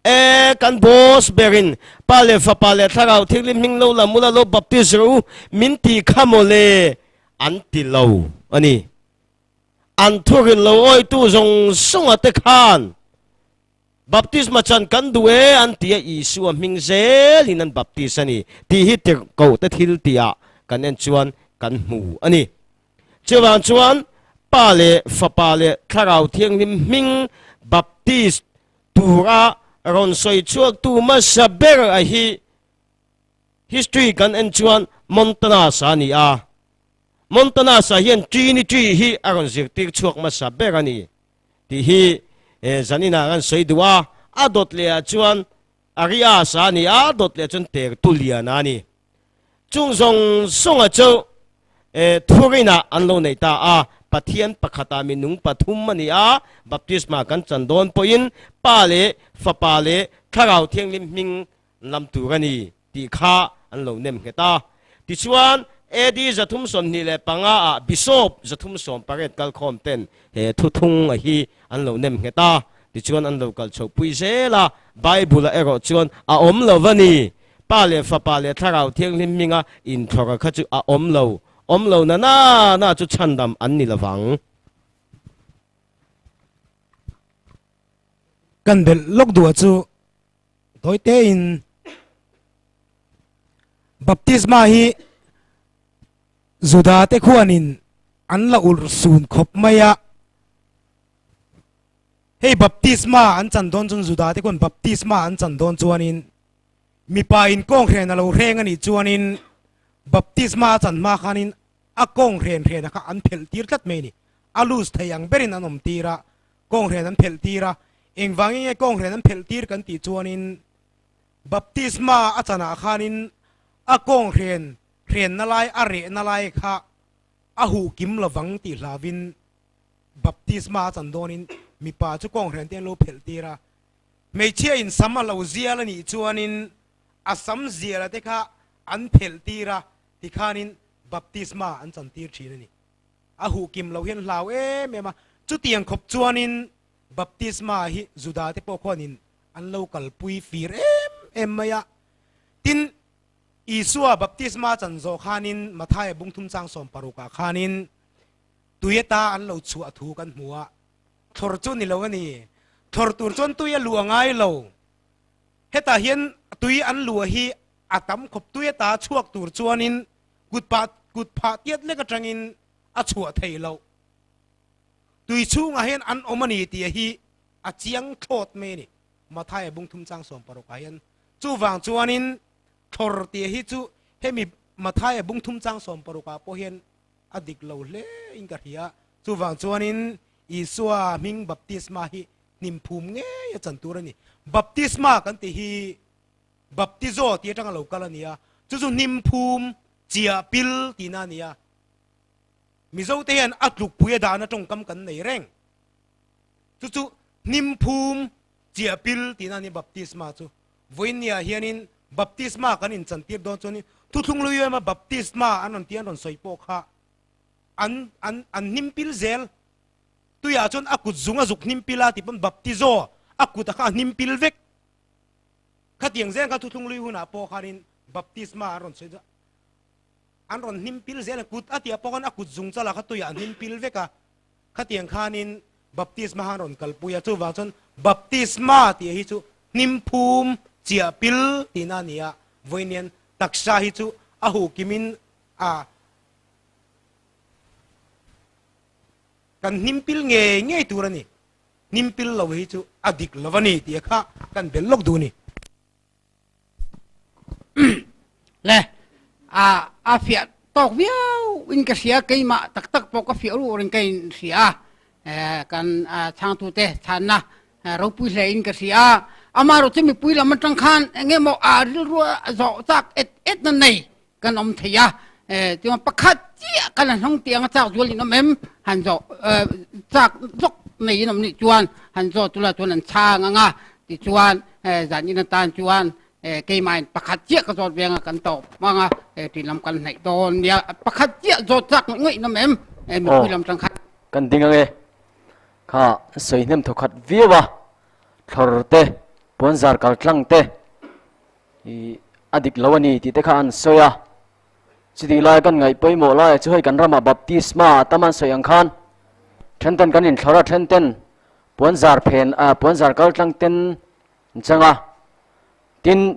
E, kan boss berin Pa leh Fapa leh Thlarau Thianghlim hming lo la mula lo baptize rawh u min ti kha maw le? An ti lo a ni. An thurin lo awitu zawng zawnga te khan Baptisma chan kan duh e an ti a, Isua hming zelin an baptis a ni tih hi tirhkohte thil tihah kan en chuan kan hmu a ni. Chuvang chuan Pa leh Fapa leh Thlarau Thianghlim hming baptis tura rawn sawi chhuaktu hmasa ber a hi history kan en chuan Montanus-a a ni a. Montanus-a hian Trinity hi a rawn zirtir chhuak hmasa ber a ni. Tih hi zaninah kan sawi duh a, a dawt lehah chuan Arias a ni a, a dawt leh chuan Tertullian a ni. Chung zawng zawnga chu thurinah an lo nei ta a, Pathian pakhatah minung pathum a ni a, baptisma kan chan dawn pawhin Pa leh Fapa leh Thlarau Thianghlim hming lam tur a ni tih kha an lo nem nghet a. Tichuan, AD 325 ah Bishop 318 kalkhawm ten he thuthung a hi an lo nem nghet a. Tichuan an lo kal chho pui zel a, Bible ah erawh chuan a awm lo va ni. Pa leh Fapa leh Thlarau Thianghlim hminga inthlawrh kha chu a awm lo. Awm lo na na na chu chhandam an ni lovang. Kan belh lawk duh ah chu Tawi tein baptisma hi Juda te khuanin an la ulh sun khawp mai a. Hei baptisma an chan dawn chuan Juda te khuan baptisma an chan dawn chuanin mipa in kawng hren a lo hreng a nih chuanin baptisma a chan hma khanin a kawng hren hren a kha an phelh tir tlat mai a ni. A loose thei ang berin an awm tir a, kawng hren an phelh tir a. Engvangin nge kawng hren an phelh tir kan tih chuanin baptisma a chanah khanin a kawng hren hrenna lai a rehna lai kha a huh kim lovang tih hlavin baptisma a chan dawnin mipa chu kawng hren te an lo phelh tir a. Hmeichhia in sam a lo zial a nih chuanin a sam ziala te kha an phelh tir a tikhanin baptisma an chan tir thin a ni. A huh kim lo hian hlau em em a, chutiang khawp chuanin Baptisma hi Juda te pawh khuanin an lo kalpui fir em em mai a. Tin, Isua baptisma chan zawh khanin Mathaia bungthum chang sawmparukah khanin tui ata an lo chhuah thu kan hmu a. Thlawr chu ni lo a ni. Thlawr tur chuan tui a luh a ngai lo. Hetah hian tui an luh hi a tam khawp. Tui ata chhuak tur chuanin kut pah kut phah tiat lek atangin a chhuah theih loh. Tui chhungah hian an awm a ni tih hi a chiang thlawt mai a ni. Mathaia bung thum chang 60 ah hian chuvang chuanin thlawr tih hi chu hemi Mathaia bung thum chang 60 ah pawh hian a dik lo hle in ka hria. Chuvang chuanin Isua hming baptisma hi hnim phum ngei a chan tur a ni. Baptisma kan tih hi baptizo tih atanga lo kal a ni a, chu chu hnim phum chiah pil tihna a ni a. Mizote hian a tlukpui a dahna tawngkam kan nei reng. Chu chu hnim phum chiah pil tihna a ni baptisma chu. Vawiinniah hianin baptisma kan inchantir dawn chuanin thuthlung lui ema baptisma an rawn tih an rawn sawi pawh kha an an an hnim pil zel. Tuiah chuan a kut zung a zuk hnim pil a tih pawn baptizo a kut a kha a hnim pil vek. Khatiang zel kha thuthlung lui hunah pawh khanin baptisma an rawn sawi chu An rawn hnim pil zel a, kut a tia pawh khan a kut zung chala kha tuiah an hnim pil vek a, khatiang khanin baptisma khan rawn kalpui a, chuvang chuan baptisma tih hi chu hnim phum chiah pil tihna a ni a, vawiinian taksa hi chu a huh kimin a kan hnim pil ngei ngei tur a ni, hnim pil lo hi chu a dik lo a ni tih kha kan bel lawk duh a ni. Le a a fiah tawk viau in ka hria keimah tak tak pawh ka fiah ruh in ka in hria a kan chhangtu te chhanna ropui hle in ka hria ama ro chu mipui lam atang khan enge maw a rilru zawh chak et et na nei kan awm thei a chuan pakhat chiah kan a hnung tiang a chak zual in awm em han zawh chak zawk nei in awm nih chuan han zawh tula chuan an chhang anga tichuan zan in atan chuan. Keimahin pakhat chiah ka zawt veng a kan tawp hmang a, ṭin lam kan hnaih dawn nia. Pakhat chiah zawt chak ngawih ngawih nawm em? Mipui lam ṭang khan. Kan ding ange. Kha sawi hnem thawkhat viau a, thlawr te, puanzar kal tlang te i a dik lo a ni tih te kha an sawi a. Chutih lai kan ngaih pawimawh laiah chu hei kan ramah baptisma a tam an sawi ang khan then ten kan inthlawr a, then ten puanzar phen ah puanzar kal tlang ten an chang a. Tin,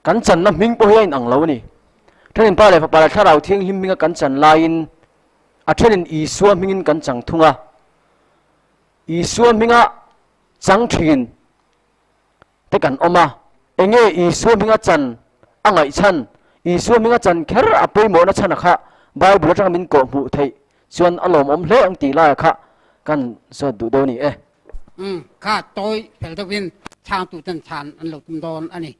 kan channa hming pawh hi a inang lo a ni. Thenin Pa leh Fapa leh Thlarau Thianghlim hminga kan chan laiin a thenin Isua hmingin kan chang thung a. Isua hminga chang thin te kan awm a, enge Isua hminga chan a ngaih chhan? Isua hminga chan kher a pawimawhna chhan a kha Bible atanga min kawh hmuh theih chuan a lawmawm hle ang tih laia kha kan zawt duh dawn a ni e. Umm, kha tawi fel deuhin chhangtu ten chhan an lo tum dawn a ni.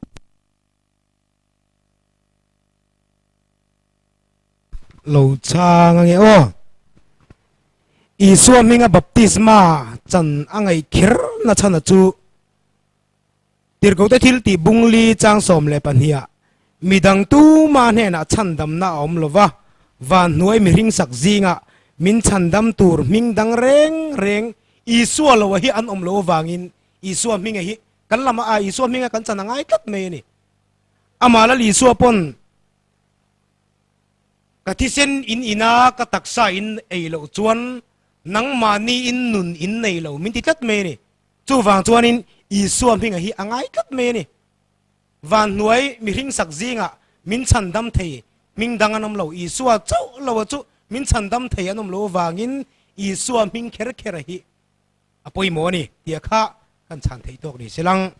Lo chhang ange aw. Isua hminga baptisma chan a ngaih kher na chhana chu Tirhkohte thil tih bungli chang 12 ah midang tuma hnenah chhandamna a awm lova, van hnuai mihring sak zingah min chhandam tur hming dang reng reng Isua loa hi an awm lo avangin Isua hminga hi kan lamah a Isua hminga kan chan a ngai tlat mai a ni. Amah Lal Isua pawn Ka thisen in ina ka taksa in ei loh chuan nangmahni in nun in nei lo min ti tlat mai a ni. Chuvang chuanin Isua hminga hi a ngai tlat mai a ni. Van hnuai mihring sak zingah min chhandam thei hming dang an awm lo. Isua chauh loa chu min chhandam thei an awm loh avangin Isua hming kher kher a hi a pawimawh a ni tih a kha kan chhan thei tawk ni se lang.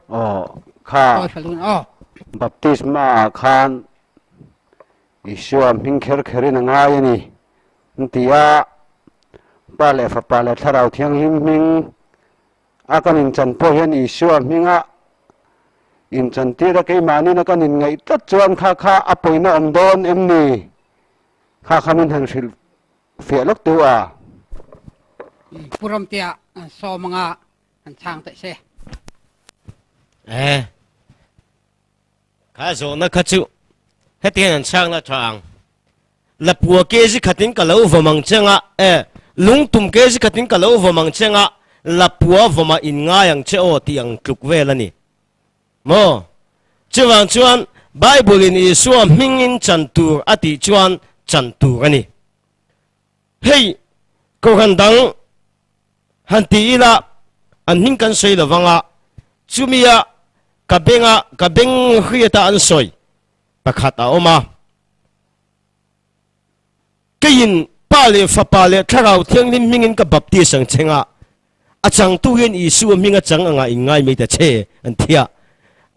Aw kha baptisma ah khan Isua hming kher kherin a ngai a ni an ti a, Pa leh Fapa leh Thlarau Thianghlim hming a kan inchan pawh hian Isua hminga inchantir a keimahnin a kan inngaih tlat chuan kha kha a pawina awm dawn em ni? Kha kha min han hrilh fiah lawk tu a. Pu Ramtea sawm anga han chhang teh se. Eh. Kha zawhna kha chu heti hian an chhang la tha ang. Lapua kg khatin ka lo vawm ang cheng a, eh, lungtum kg khatin ka lo vawm ang cheng a, lapua vawmah in ngai ang che aw tih ang tluk vel a ni. Maw? Chuvang chuan Bible in Isua hmingin chan tur a tih chuan chan tur a ni. Hei Kohhran dang han ti ila an hming kan sawi lo vang a, chumia ka benga ka beng hriata an sawi pakhat a awm a. Keiin Pa leh Fapa leh Thlarau Thianghlim hmingin ka baptis ang che nga, a changtu hian Isua hming a chang anga in ngai mai ta che, an ti a.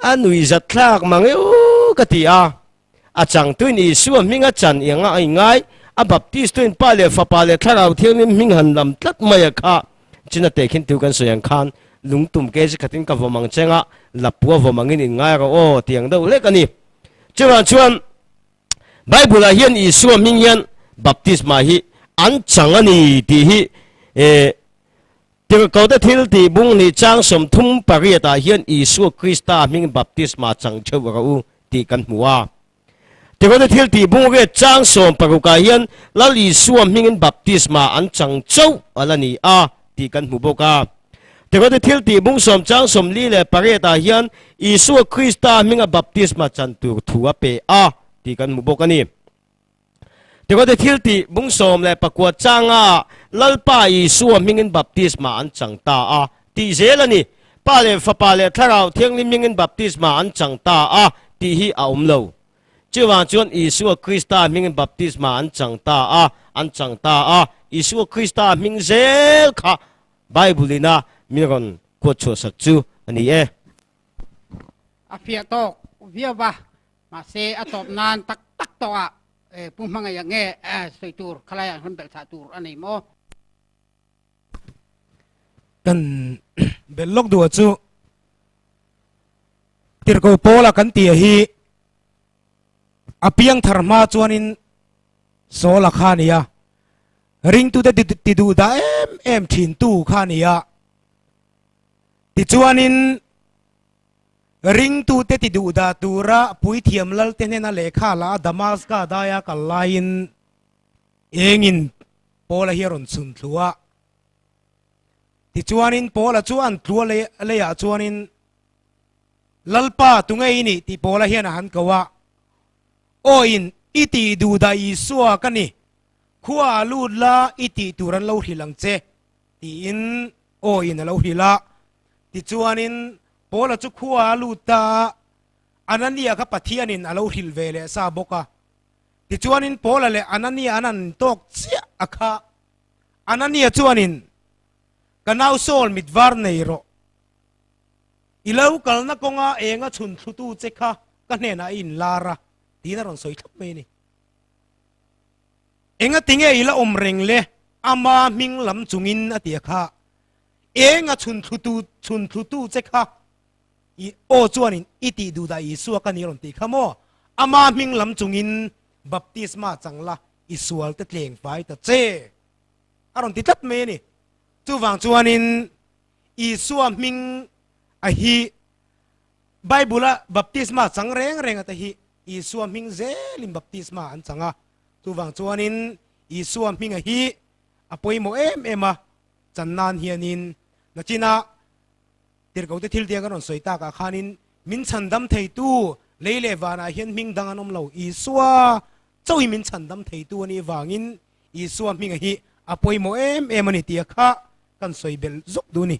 A nuihzat thlak mang e u ka ti a. A changtuin Isua hming a chan i anga in ngai, a baptistuin Pa leh Fapa leh Thlarau Thianghlim hming han lam tlat mai a kha. China tehkhin tu kan sawi ang khan lungtum ke chi khatin ka vawm ang che nga, lapua vawm angin in ngai rawh aw ti ang deuh hlek a ni. Chuvang chuan Bible ah hian Isua hming hian baptisma hi an chang a ni tih hi Tirhkohte thil tih bung ni chang 38 ah hian Isua Krista hming baptisma chang theuh rawh u tih kan hmu a. Tirhkohte thil tih bung riat chang 16 ah hian Lal Isua hmingin baptisma an chang chauh a la ni a tih kan hmu bawk a. Tirhkohte thil tih bung sawm chang 48 ah hian Isua Krista hminga baptisma chan tur thu a pe a tih kan hmu bawk a ni. Tirhkohte thil tih bung 19 changa Lalpa Isua hmingin baptisma an chang ta a tih zel a ni. Pa leh Fapa leh Thlarau Thianghlim hmingin baptisma an chang ta a tih hi a awm lo. Chuvang chuan Isua Krista hmingin baptisma an chang ta a, an chang ta a. Isua Krista hming zel kha Bible ina min rawn kuat chhuah sak chu a ni e. A fiah tawk viau va, mahse a tawp nan tak tak tawh ah Pu Hmangaih nge sawi tur khalai ah hlun belh chah tur a nei maw? Kan belh lawk duh ah chu Tirhkoh Paula kan tih hi a piangthar hma chuanin. Saul-a kha a ni a, ringtute ti duh dah em em thintu kha a ni a. Tichuanin ringtute ti duh dah tura puithiam lalte hnena lehkha la a Damaska daia kal laiin engin Paula hi a rawn chhun thlu a. Tichuanin Paula chu an tlua leiah chuanin Lalpa tunge i nih tih Paula hian a han ko a. Aw in i tih duh dah Isua ka ni, khua ah lut la i tih tur an lo hrilh ang che tiin aw in a lo hrilh a. Tichuanin Paula chu khua ah a lut ta a, Anania kha Pathianin a lo hrilh ve leh sa bawk a. Tichuanin Paula leh Anania an han tawk chiah a kha. Anania chuanin, Ka nau Saul mit var nei rawh. I lo kalna kawnga enga chhun thlutu che kha ka hnenah i inlar a, tiin a rawn sawi thlap mai a ni. Enga tinge i la awm reng le? Ama hming lam chungin a ti a kha. Enga chhun thlutu chhun thlutu che kha i aw chuanin i tih duh dah Isua ka ni a rawn tih kha maw? Ama hming lam chungin baptisma chang la i sual te tleng fai ta che a rawn ti tlat mai a ni. Chuvang chuanin Isua hming a hi Bible a baptisma chang reng reng ate hi Isua hming zelin baptisma an chang a, chuvang chuanin Isua hming a hi a pawimawh em em a, chan nan hianin nachina tirhkote thil tiang kan rawn sawi takah khanin min chhandam theitu lei leh vanah hian hming dang an awm lo, Isua chauhin min chhandam theitu a nih vangin Isua hming a hi a pawimawh em em a ni tih a kha kan sawi belh zawk duh a ni.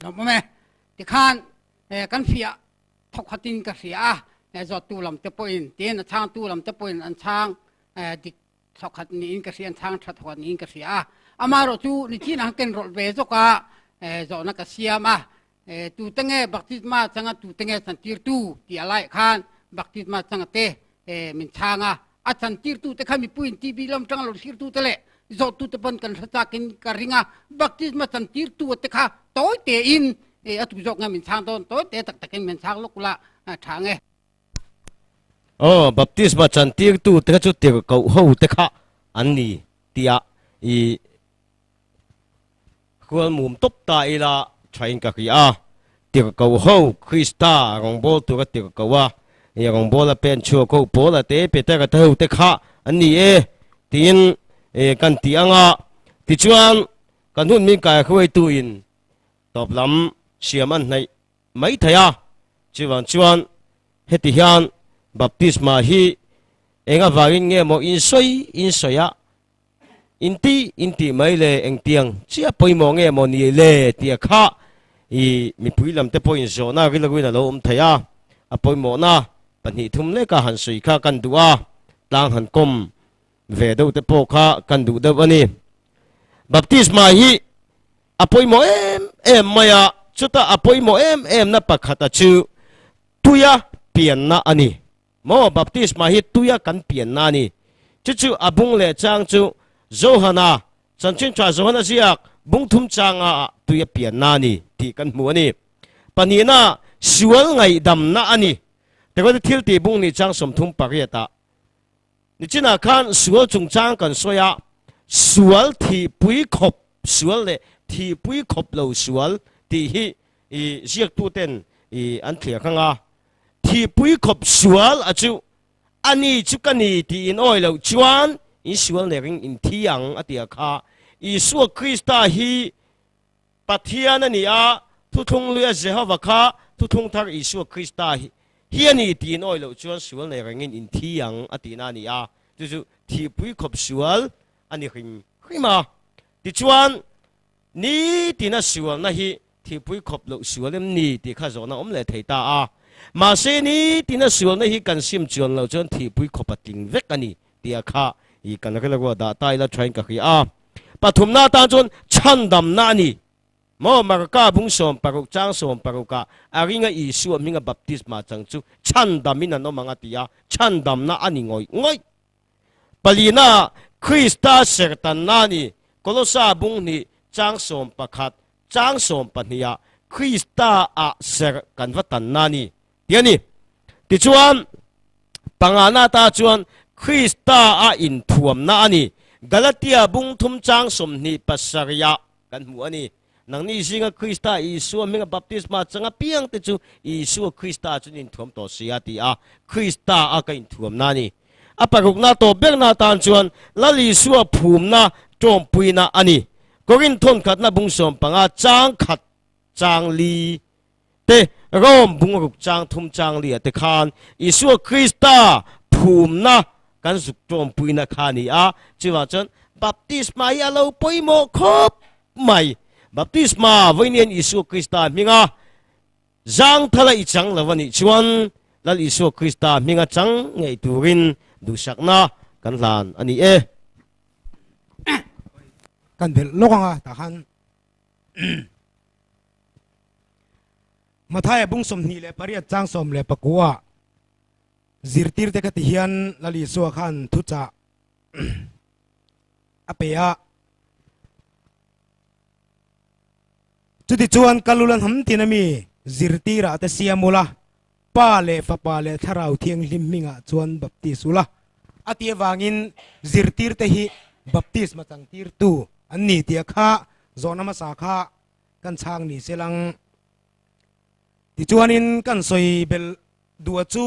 Lawmawm e, tikhan kan fiah thawk khatin ka hria a, zawttu lam te pawhin tin a chhangtu lam te pawhin an chhang dik thawk khat niin ka hria, an chhang tha thawk khat niin ka hria a. Amaherawh chu nichin ang ken rawlh ve zawk a, zawhna ka siam a, tute nge baptisma changa tute nge chantirtu tih a laiah khan baptisma changa te min chhang a, a chantirtu te kha mipuiin TV lam atanga lo thlirtu te leh zawhtu te pawn kan hre chakin ka ring a, baptisma chantirtu te kha tawi tein a tu zawk nge min chhang dawn tawi te tak takin min chhang lawk ula tha nge. Aw, baptisma chantirtu te kha chu tirhkoh ho te kha an ni tia i Khual mum tawp ta ila thain ka hria a, tirhkoh ho Krista rawngbâwl tura tirhkoh a, i rawngbâwl a pen chhuak ho Paula te Petera te ho te kha an ni e tiin kan ti ang a. Tichuan, kan hun min kai hruaituin tawp lam siam an hnaih mai thei a, chuvang chuan heti hian baptisma hi eng avangin nge maw in sawi in sawi a, Inti inti mai le engtiang chiah pawimawh nge maw ni le tia kha i mipui lam te pawhin zawhna rilruin a lo awm thei a, a pawimawhna 2 3 leka han sawi kha kan duh a, tlang han kawm ve deuh te pawh kha kan duh deuh a ni. Baptisma hi a pawimawh em em mai a, chuta a pawimawh em em na pakhata chu tuia pianna a ni. Maw baptisma hi tuia kan pianna a ni. Chu chu a bung leh chang chu Johana, Chanchin Tha Johana ziak bung thum changa ah tuia pianna a ni tih kan hmu a ni. Pahnihna, sual ngaihdamna a ni. Tikawt thil tih bung nih chang 38 ah nichinah khan sual chungchang kan sawi a, sual thihpui khawp sual leh thihpui khawp lo sual tih hi i ziaktuten i an thliar hang a. Thihpui khawp sual a chu a ni chu ka ni tih in awi loh chuan in sual nek in in thi ang a ti a kha. Isua Krista hi Pathian a ni a, thuthlung luia Jehova kha thuthlung thar Isua Krista hi a ni tih in awi loh chuan sual nek reng in in thi ang a tihna a ni a, chu chu thihpui khawp sual a ni hrim hrim a. Tichuan Nitina sualna hi thihpui khawp loh sual em ni tih kha zawhna awm leh thei ta a. Mahse nitina sualna hi kan sim chuan loh chuan thihpui khawp a tling vek a ni tih a kha i kan rilru a dah ta ila thain ka hria a. Pathumna atan chuan chhandamna a ni. Maw Marka bung 16 chang 16 ah a ringa Isua hminga baptisma chang chu chhandamin an awm ang a ti a, chhandamna a ni ngawih ngawih. Palina, Krista sertanna a ni. Kolosa bung hnih chang 11 chang 12 ah Krista ah ser kan va tanna a ni tih a ni. Tichuan, pangana ta chuan Krista a inthuamna a ni. Galatia bung thum chang 27 ah kan hmu a ni. Nangni zinga Krista Isua hminga baptisma chang apiang te chu Isua Krista chuan inthuam tawh si a ti a, Krista a ka inthuamna a ni. A parukna tawp berna atan chuan Lal Isua phumna tawmpuina a ni. Korinth thawnkhatna bung 15 chang khat chang li te, Rome bung ruk chang thum chang li ah te khan Isua Krista phumna kan zuk tawmpuina kha a ni a. Chuvang chuan baptisma hi a lo pawimawh khawp mai. Baptisma vawiin Isua Krista hminga zangthala i chang lo a nih chuan Lal Isua Krista hminga chang ngei turin duhsakna kan hlan a ni e. Kan belh lawk anga tah khan Mathaia bung 28 chang 19 ah zirtirte kha ti hian Lal Isua khan thuchah a pe a. Chutichuan ka lul an ham tin ami zirtirah te siam ula, Pa leh Fapa leh Thlarau Thianghlim hmingah chuan baptis ula a ti avangin zirtirte hi baptisma changtirtu an ni tih kha zawhna hmasa kha kan chhang ni selang. Tichuanin kan sawi belh duh a chu.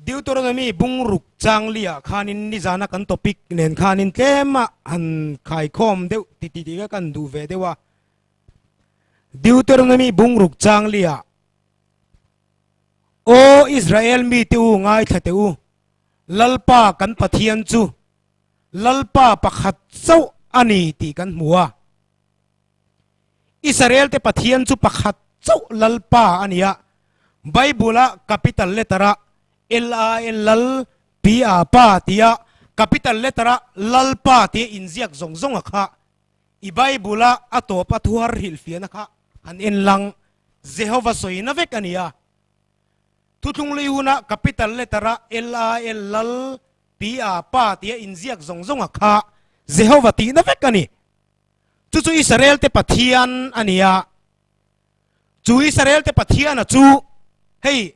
Deuteronomy bung ruk chang liah khanin nizana kan topic nen khanin tlem a han khaikhawm deuh ti ti tih kha kan duh ve deuh a. Deuteronomy bung ruk chang liah Aw Israel mite u ngaithla teh u, Lalpa kan Pathian chu Lalpa pakhat chauh a ni tih kan hmu a. Israel te Pathian chu pakhat chauh Lalpa a ni a, Bible a capital letter a L-A-L Lal P-A Pa tia capital letter a Lalpa tia inziak zawng zawng a kha i Bible a a tawp a thuhar hrilhfiahna kha han en lang Jehova sawina vek a ni a. Thuthlung lui huna capital letter a L-A-L Lal P-A Pa tia inziak zawng zawng a kha Jehova tihna vek a ni. Chu chu Israel te Pathian a ni a, chu Israel te Pathiana chu hei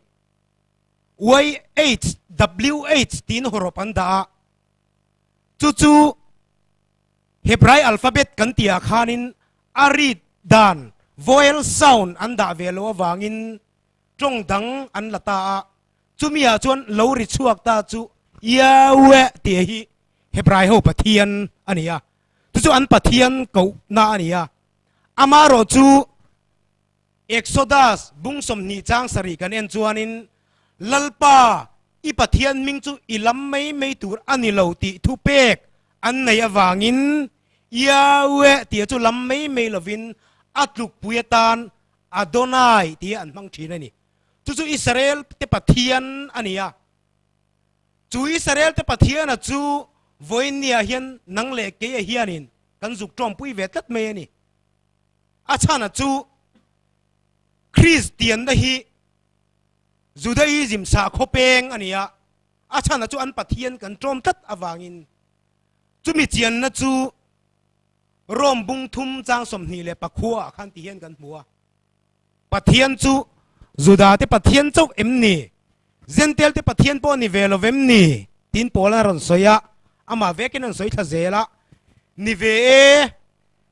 YHWH tiin hawrawp an dah a, chu chu Hebrai alphabet kan tih ah khanin a read dan vowel sound an dah ve loh avangin tawng dang an la ta a, chumi ah chuan lo ri chhuak ta chu Yahweh tih hi Hebrai ho Pathian a ni a. Chu chu an Pathian kohna a ni a. Amaherawh chu Exodus bung 20 chang sarih kan en chuanin Lalpa i Pathian hming chu i lam mai mai tur a ni lo tih thupek an nei avangin Yahweh tih chu lam mai mai lovin a tlukpui atan Adonai tih an hmang thin a ni. Chu chu Israel te Pathian a ni a. Chu Israel te Pathiana chu vawiinniah hian nang leh keia hianin kan zuk tawmpui ve tlat mai a ni. A chhana chu Kristianna hi Judaism sakhaw peng a ni a, a chhana chu an Pathian kan tawm tlat avangin chumi chianna chu Rome bung thum chang 24 ah khan ti hian kan hmu a. Pathian chu Juda te Pathian chauh em ni? Jentail te Pathian pawh ni ve lo vem ni? Tiin Paul a rawn sawi a, amah vekin an sawi thla zel a. Ni ve e,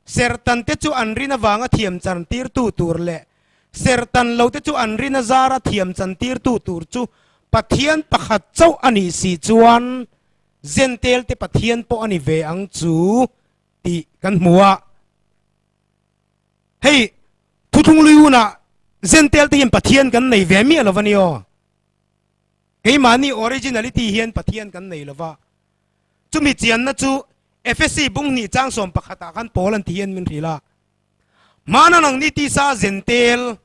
sertan te chu an rin avanga thiam chan tirtu tur leh sertan lo te chu an rin a zara thiam chan tirtu tur chu Pathian pakhat chauh a nih si chuan Jentail te Pathian pawh a ni ve ang chu tih kan hmu a. Hei thuthlung lui hunah Jentail te hian Pathian kan nei ve miah lo va ni aw. Keimahni originality hian Pathian kan nei lo va. Chumi chianna chu Efesi bung hnih chang 11 ah khan Paul an ti hian min hrilh a. Hmana nangni tisa Jentail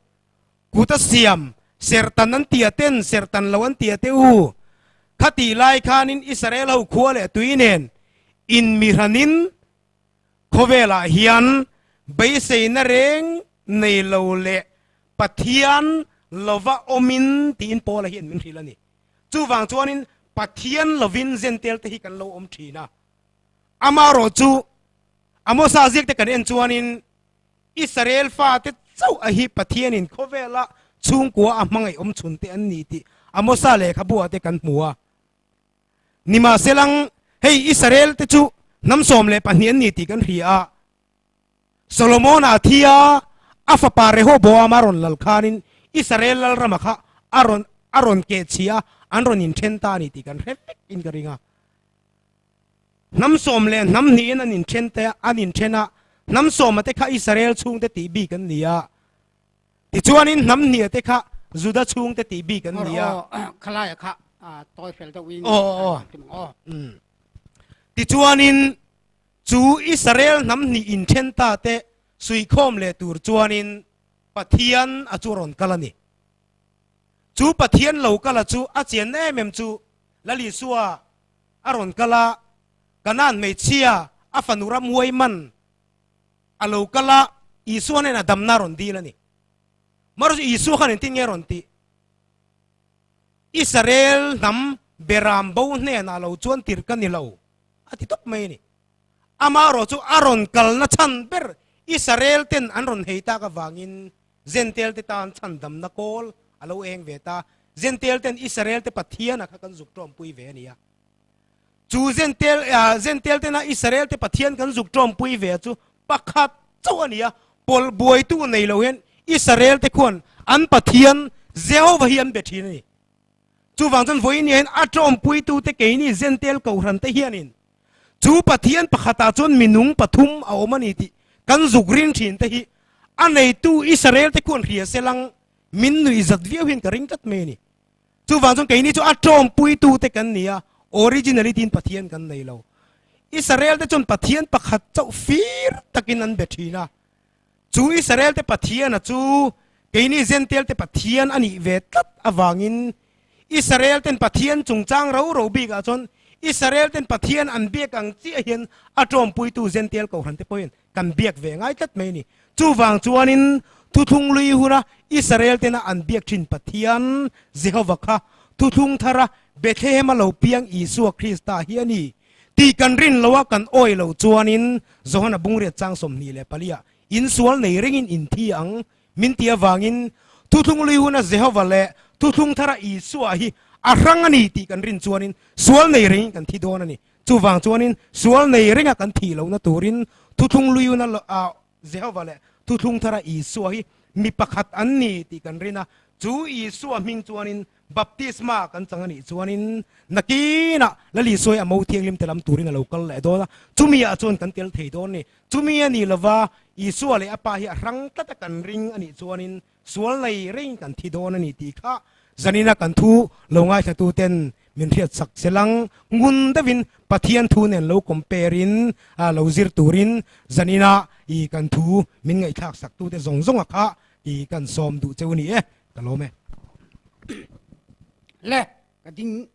kuta siam sertan an tia ten sertan lo an tia te u. Khatih lai khanin Israel ho khua leh tui nen inmihranin Khawvelah hian beiseina reng nei lo leh Pathian lova awmin tiin Paula hian min hrilh a ni. Chuvang chuanin Pathian lovin Jentail te hi kan lo awm thin a. Amaherawh chu Amosa ziak te kan en chuanin Israel fate chauh a hi Pathianin khawvela. chhungkua a hmangaih awm chhun te an ni tih Amosa lehkhabu ah te kan hmu a. Nimahselang, hei Israel te chu hnam 12 an ni tih kan hria a. Solomona a thi a, a fapa Rehoboama rawn lal khanin Israel lalrama kha a rawn a rawn keh chhi a, an rawn inthen ta a ni tih kan hre vek in ka ring a. Hnam sawm leh hnam hnihin an inthen te an inthen a, hnam sawma te kha Israel chhungte tih bik an ni a. Tichuanin hnam hniha te kha Juda chhungte tih bik an ni a. Khalaia kha tawi fel deuh in. Aw aw. Tichuanin chu Israel hnam hnih inthen ta te suikhawm leh tur chuanin Pathian a chu rawn kal a ni. Chu Pathian lo kal a chu a chian em em chu Lal Isua a rawn kal a, Kanaan hmeichhia a fanu ramhuai man a lo kal a, Isua nen a damna a rawn dil a ni. Marawh chu Isua khan engtin nge a rawn tih? Israel hnam beram bo hnenah lo chuan tirh ka ni lo, a ti tawp mai a ni. Amaherawh chu a rawn kalna chhan ber Israel ten an rawn hei tak avangin Jentail te tan chhandamna kawl a lo eng ve ta. Jentail ten Israel te Pathian a kha kan zuk tawmpui ve a ni a. Chu Jentail, Jentail tena Israel te Pathian kan zuk tawmpui ve chu pakhat chauh a ni a. Pawlh buaitu nei lo hian Israel te khuan an Pathian Jehovah hi an be thin a ni. Chuvang chuan vawiin hian a tawmpuitute keini Jentail kohhran te hianin Chu Pathian pakhatah chuan minung pathum a awm a ni tih kan zuk rin thin te hi a neitu Israel te khuan hria se lang min nuih zat viau hian ka ring tlat mai a ni. Chuvang chuan keini chu a tawmpuitu te kan ni a, originally tiin Pathian kan nei lo. Israel te chuan Pathian pakhat chauh fir takin an be thin a, chu Israel te Pathiana chu keini Jentail te Pathian a nih ve tlat avangin Israel ten Pathian chungchang ro ro bikah chuan Israel ten Pathian an biak ang chiah hian a tawmpuitu Jentail kohhran te pawhin kan biak ve ngai tlat mai a ni. Chuvang chuanin thuthlung lui huna Israel tena an biak thin Pathian Jehova kha thuthlung thara Bethlehem-a lo piang Isua Krista hi a ni tih kan rin loa kan awi lo chuanin Johana bungriat chang 24 ah insual nei ringin inthi ang Min ti avangin thuthlung lui huna Jehova leh thuthlung thara Isua hi a hrang a ni tih kan rin chuanin sual nei rengin kan thi dawn a ni. Chuvang chuanin sual nei renga kan thih lohna turin thuthlung lui huna Jehova leh thuthlung thara Isua hi mi pakhat an ni tih kan rin a, chu Isua hming chuanin baptisma kan chang a nih chuanin nakinah Lal Isua hi a mo thianghlim te lam turin a lo kal leh dawn a, chumi ah chuan kan tel thei dawn a ni. Chumi a nih lova Isua leh a Pa hi a hrang tlat a kan ring a nih chuanin sual nei reng kan thi dawn a ni tih kha zanina kan thu lo ngaithlatu ten min hriat sak che lang ngun deuhin Pathian thu nen lo compare in lo zir turin zanina i kan thu min ngaihthlak sak tute zawng zawng a kha i kan sawm duh cheu a ni e ka lawm e. Le ka ding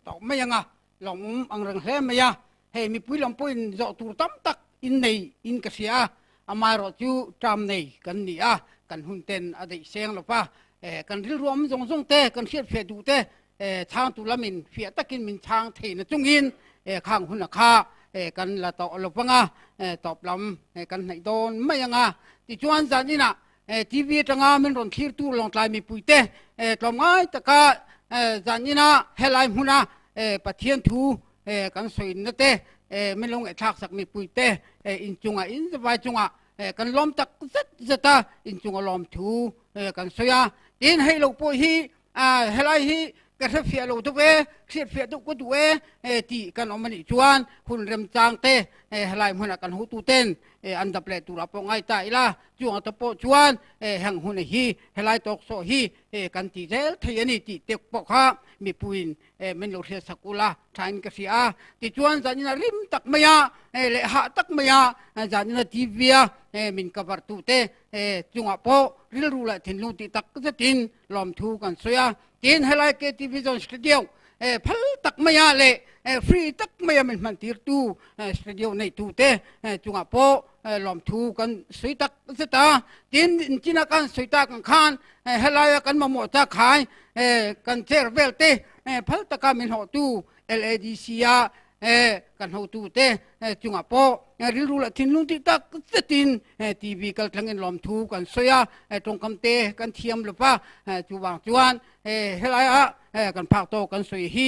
tawh mai anga lawmawm ang reng hle mai a, hei mipui lam pawhin zawh tur tam tak in nei in ka hria a, amaherawh chu term nei kan ni a, kan hun ten a daih seng lo va, kan rilru awm zawng zawng te kan hriat fiah duh te chhang tur lamin fiah takin min chhang theihna chungin khang huna kha kan la tawh lo vang a, tawp lam kan hnaih dawn mai anga tichuan zan inah TV atanga min rawn thlir tur Lawngtlai mipuite tlawmngai taka zanina helai hmuna Pathian thu kan sawinna te min lo ngaihthlak sak mipuite inchunga in zavai chunga kan lawm tak zet zet a inchunga lawm thu kan sawi a. Tin hei lo pawh hi helai hi ka hre fiah lo deuh e, hriat fiah deuh ka duh e tih kan awm a nih chuan hun remchang te helai hmunah kan hotu ten an dap leh turah pawh ngai ta ila. Chuang te pawh chuan heng hun hi helai tawk sawh hi kan ti zel thei a ni tih te pawh kha mipuiin min lo hriat sak ula thain ka hria a. Tichuan zanina rim tak mai a leh hah tak mai a zanina TV a min cover tu te chungah pawh rilru leh thinlung tih tak zetin lawmthu kan sawi a. Tin helai KTV Zone Studio phal tak mai a leh free tak mai a min hman tir tu studio nei tu te chungah pawh lawmthu kan sawi tak zet a. Tin inchina kan sawi tak ang khan helaia kan mamawh ta khai kan chair vel te phal taka min hlawh tu LADC a. Kan hotute chungah pawh rilru leh thinlung tih tak zetin TV kaltlangin lawmthu kan sawi a, tawngkam te kan thiam lo va, chuvang chuan helaia kan phak tawk kan sawi hi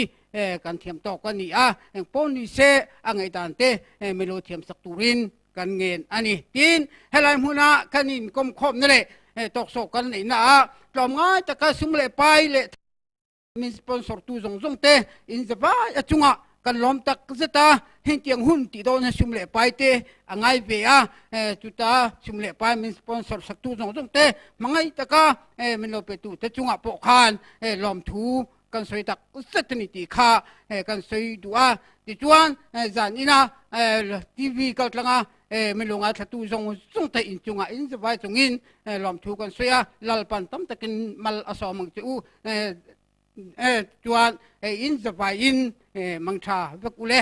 kan thiam tawk a ni a, engpawh ni se a ngaihdan te min lo thiam sak turin kan ngen a ni. Tin, helai hmuna kan inkawmkhawmna leh tawksawh kan neihna ah tlawmngai taka sum leh pai leh Min sponsor tu zawng zawng te in zavai a chungah kan lawm tak zet a, hengtiang hun tih dawn hian sum leh pai te a ngai ve a, chuta sum leh pai min sponsor sak tu zawng zawng te hmangaih taka min lo pe tu te chungah pawh khan lawmthu kan sawi tak zet a ni tih kha kan sawi duh a. Tichuan zan ina TV kaltlanga min lo ngaithlatu zawng zawng te inchungah in zavai chungin lawmthu kan sawi a, Lalpan tam takin mal a sawm ang che u. Chuan in zavaiin mangtha vek u le.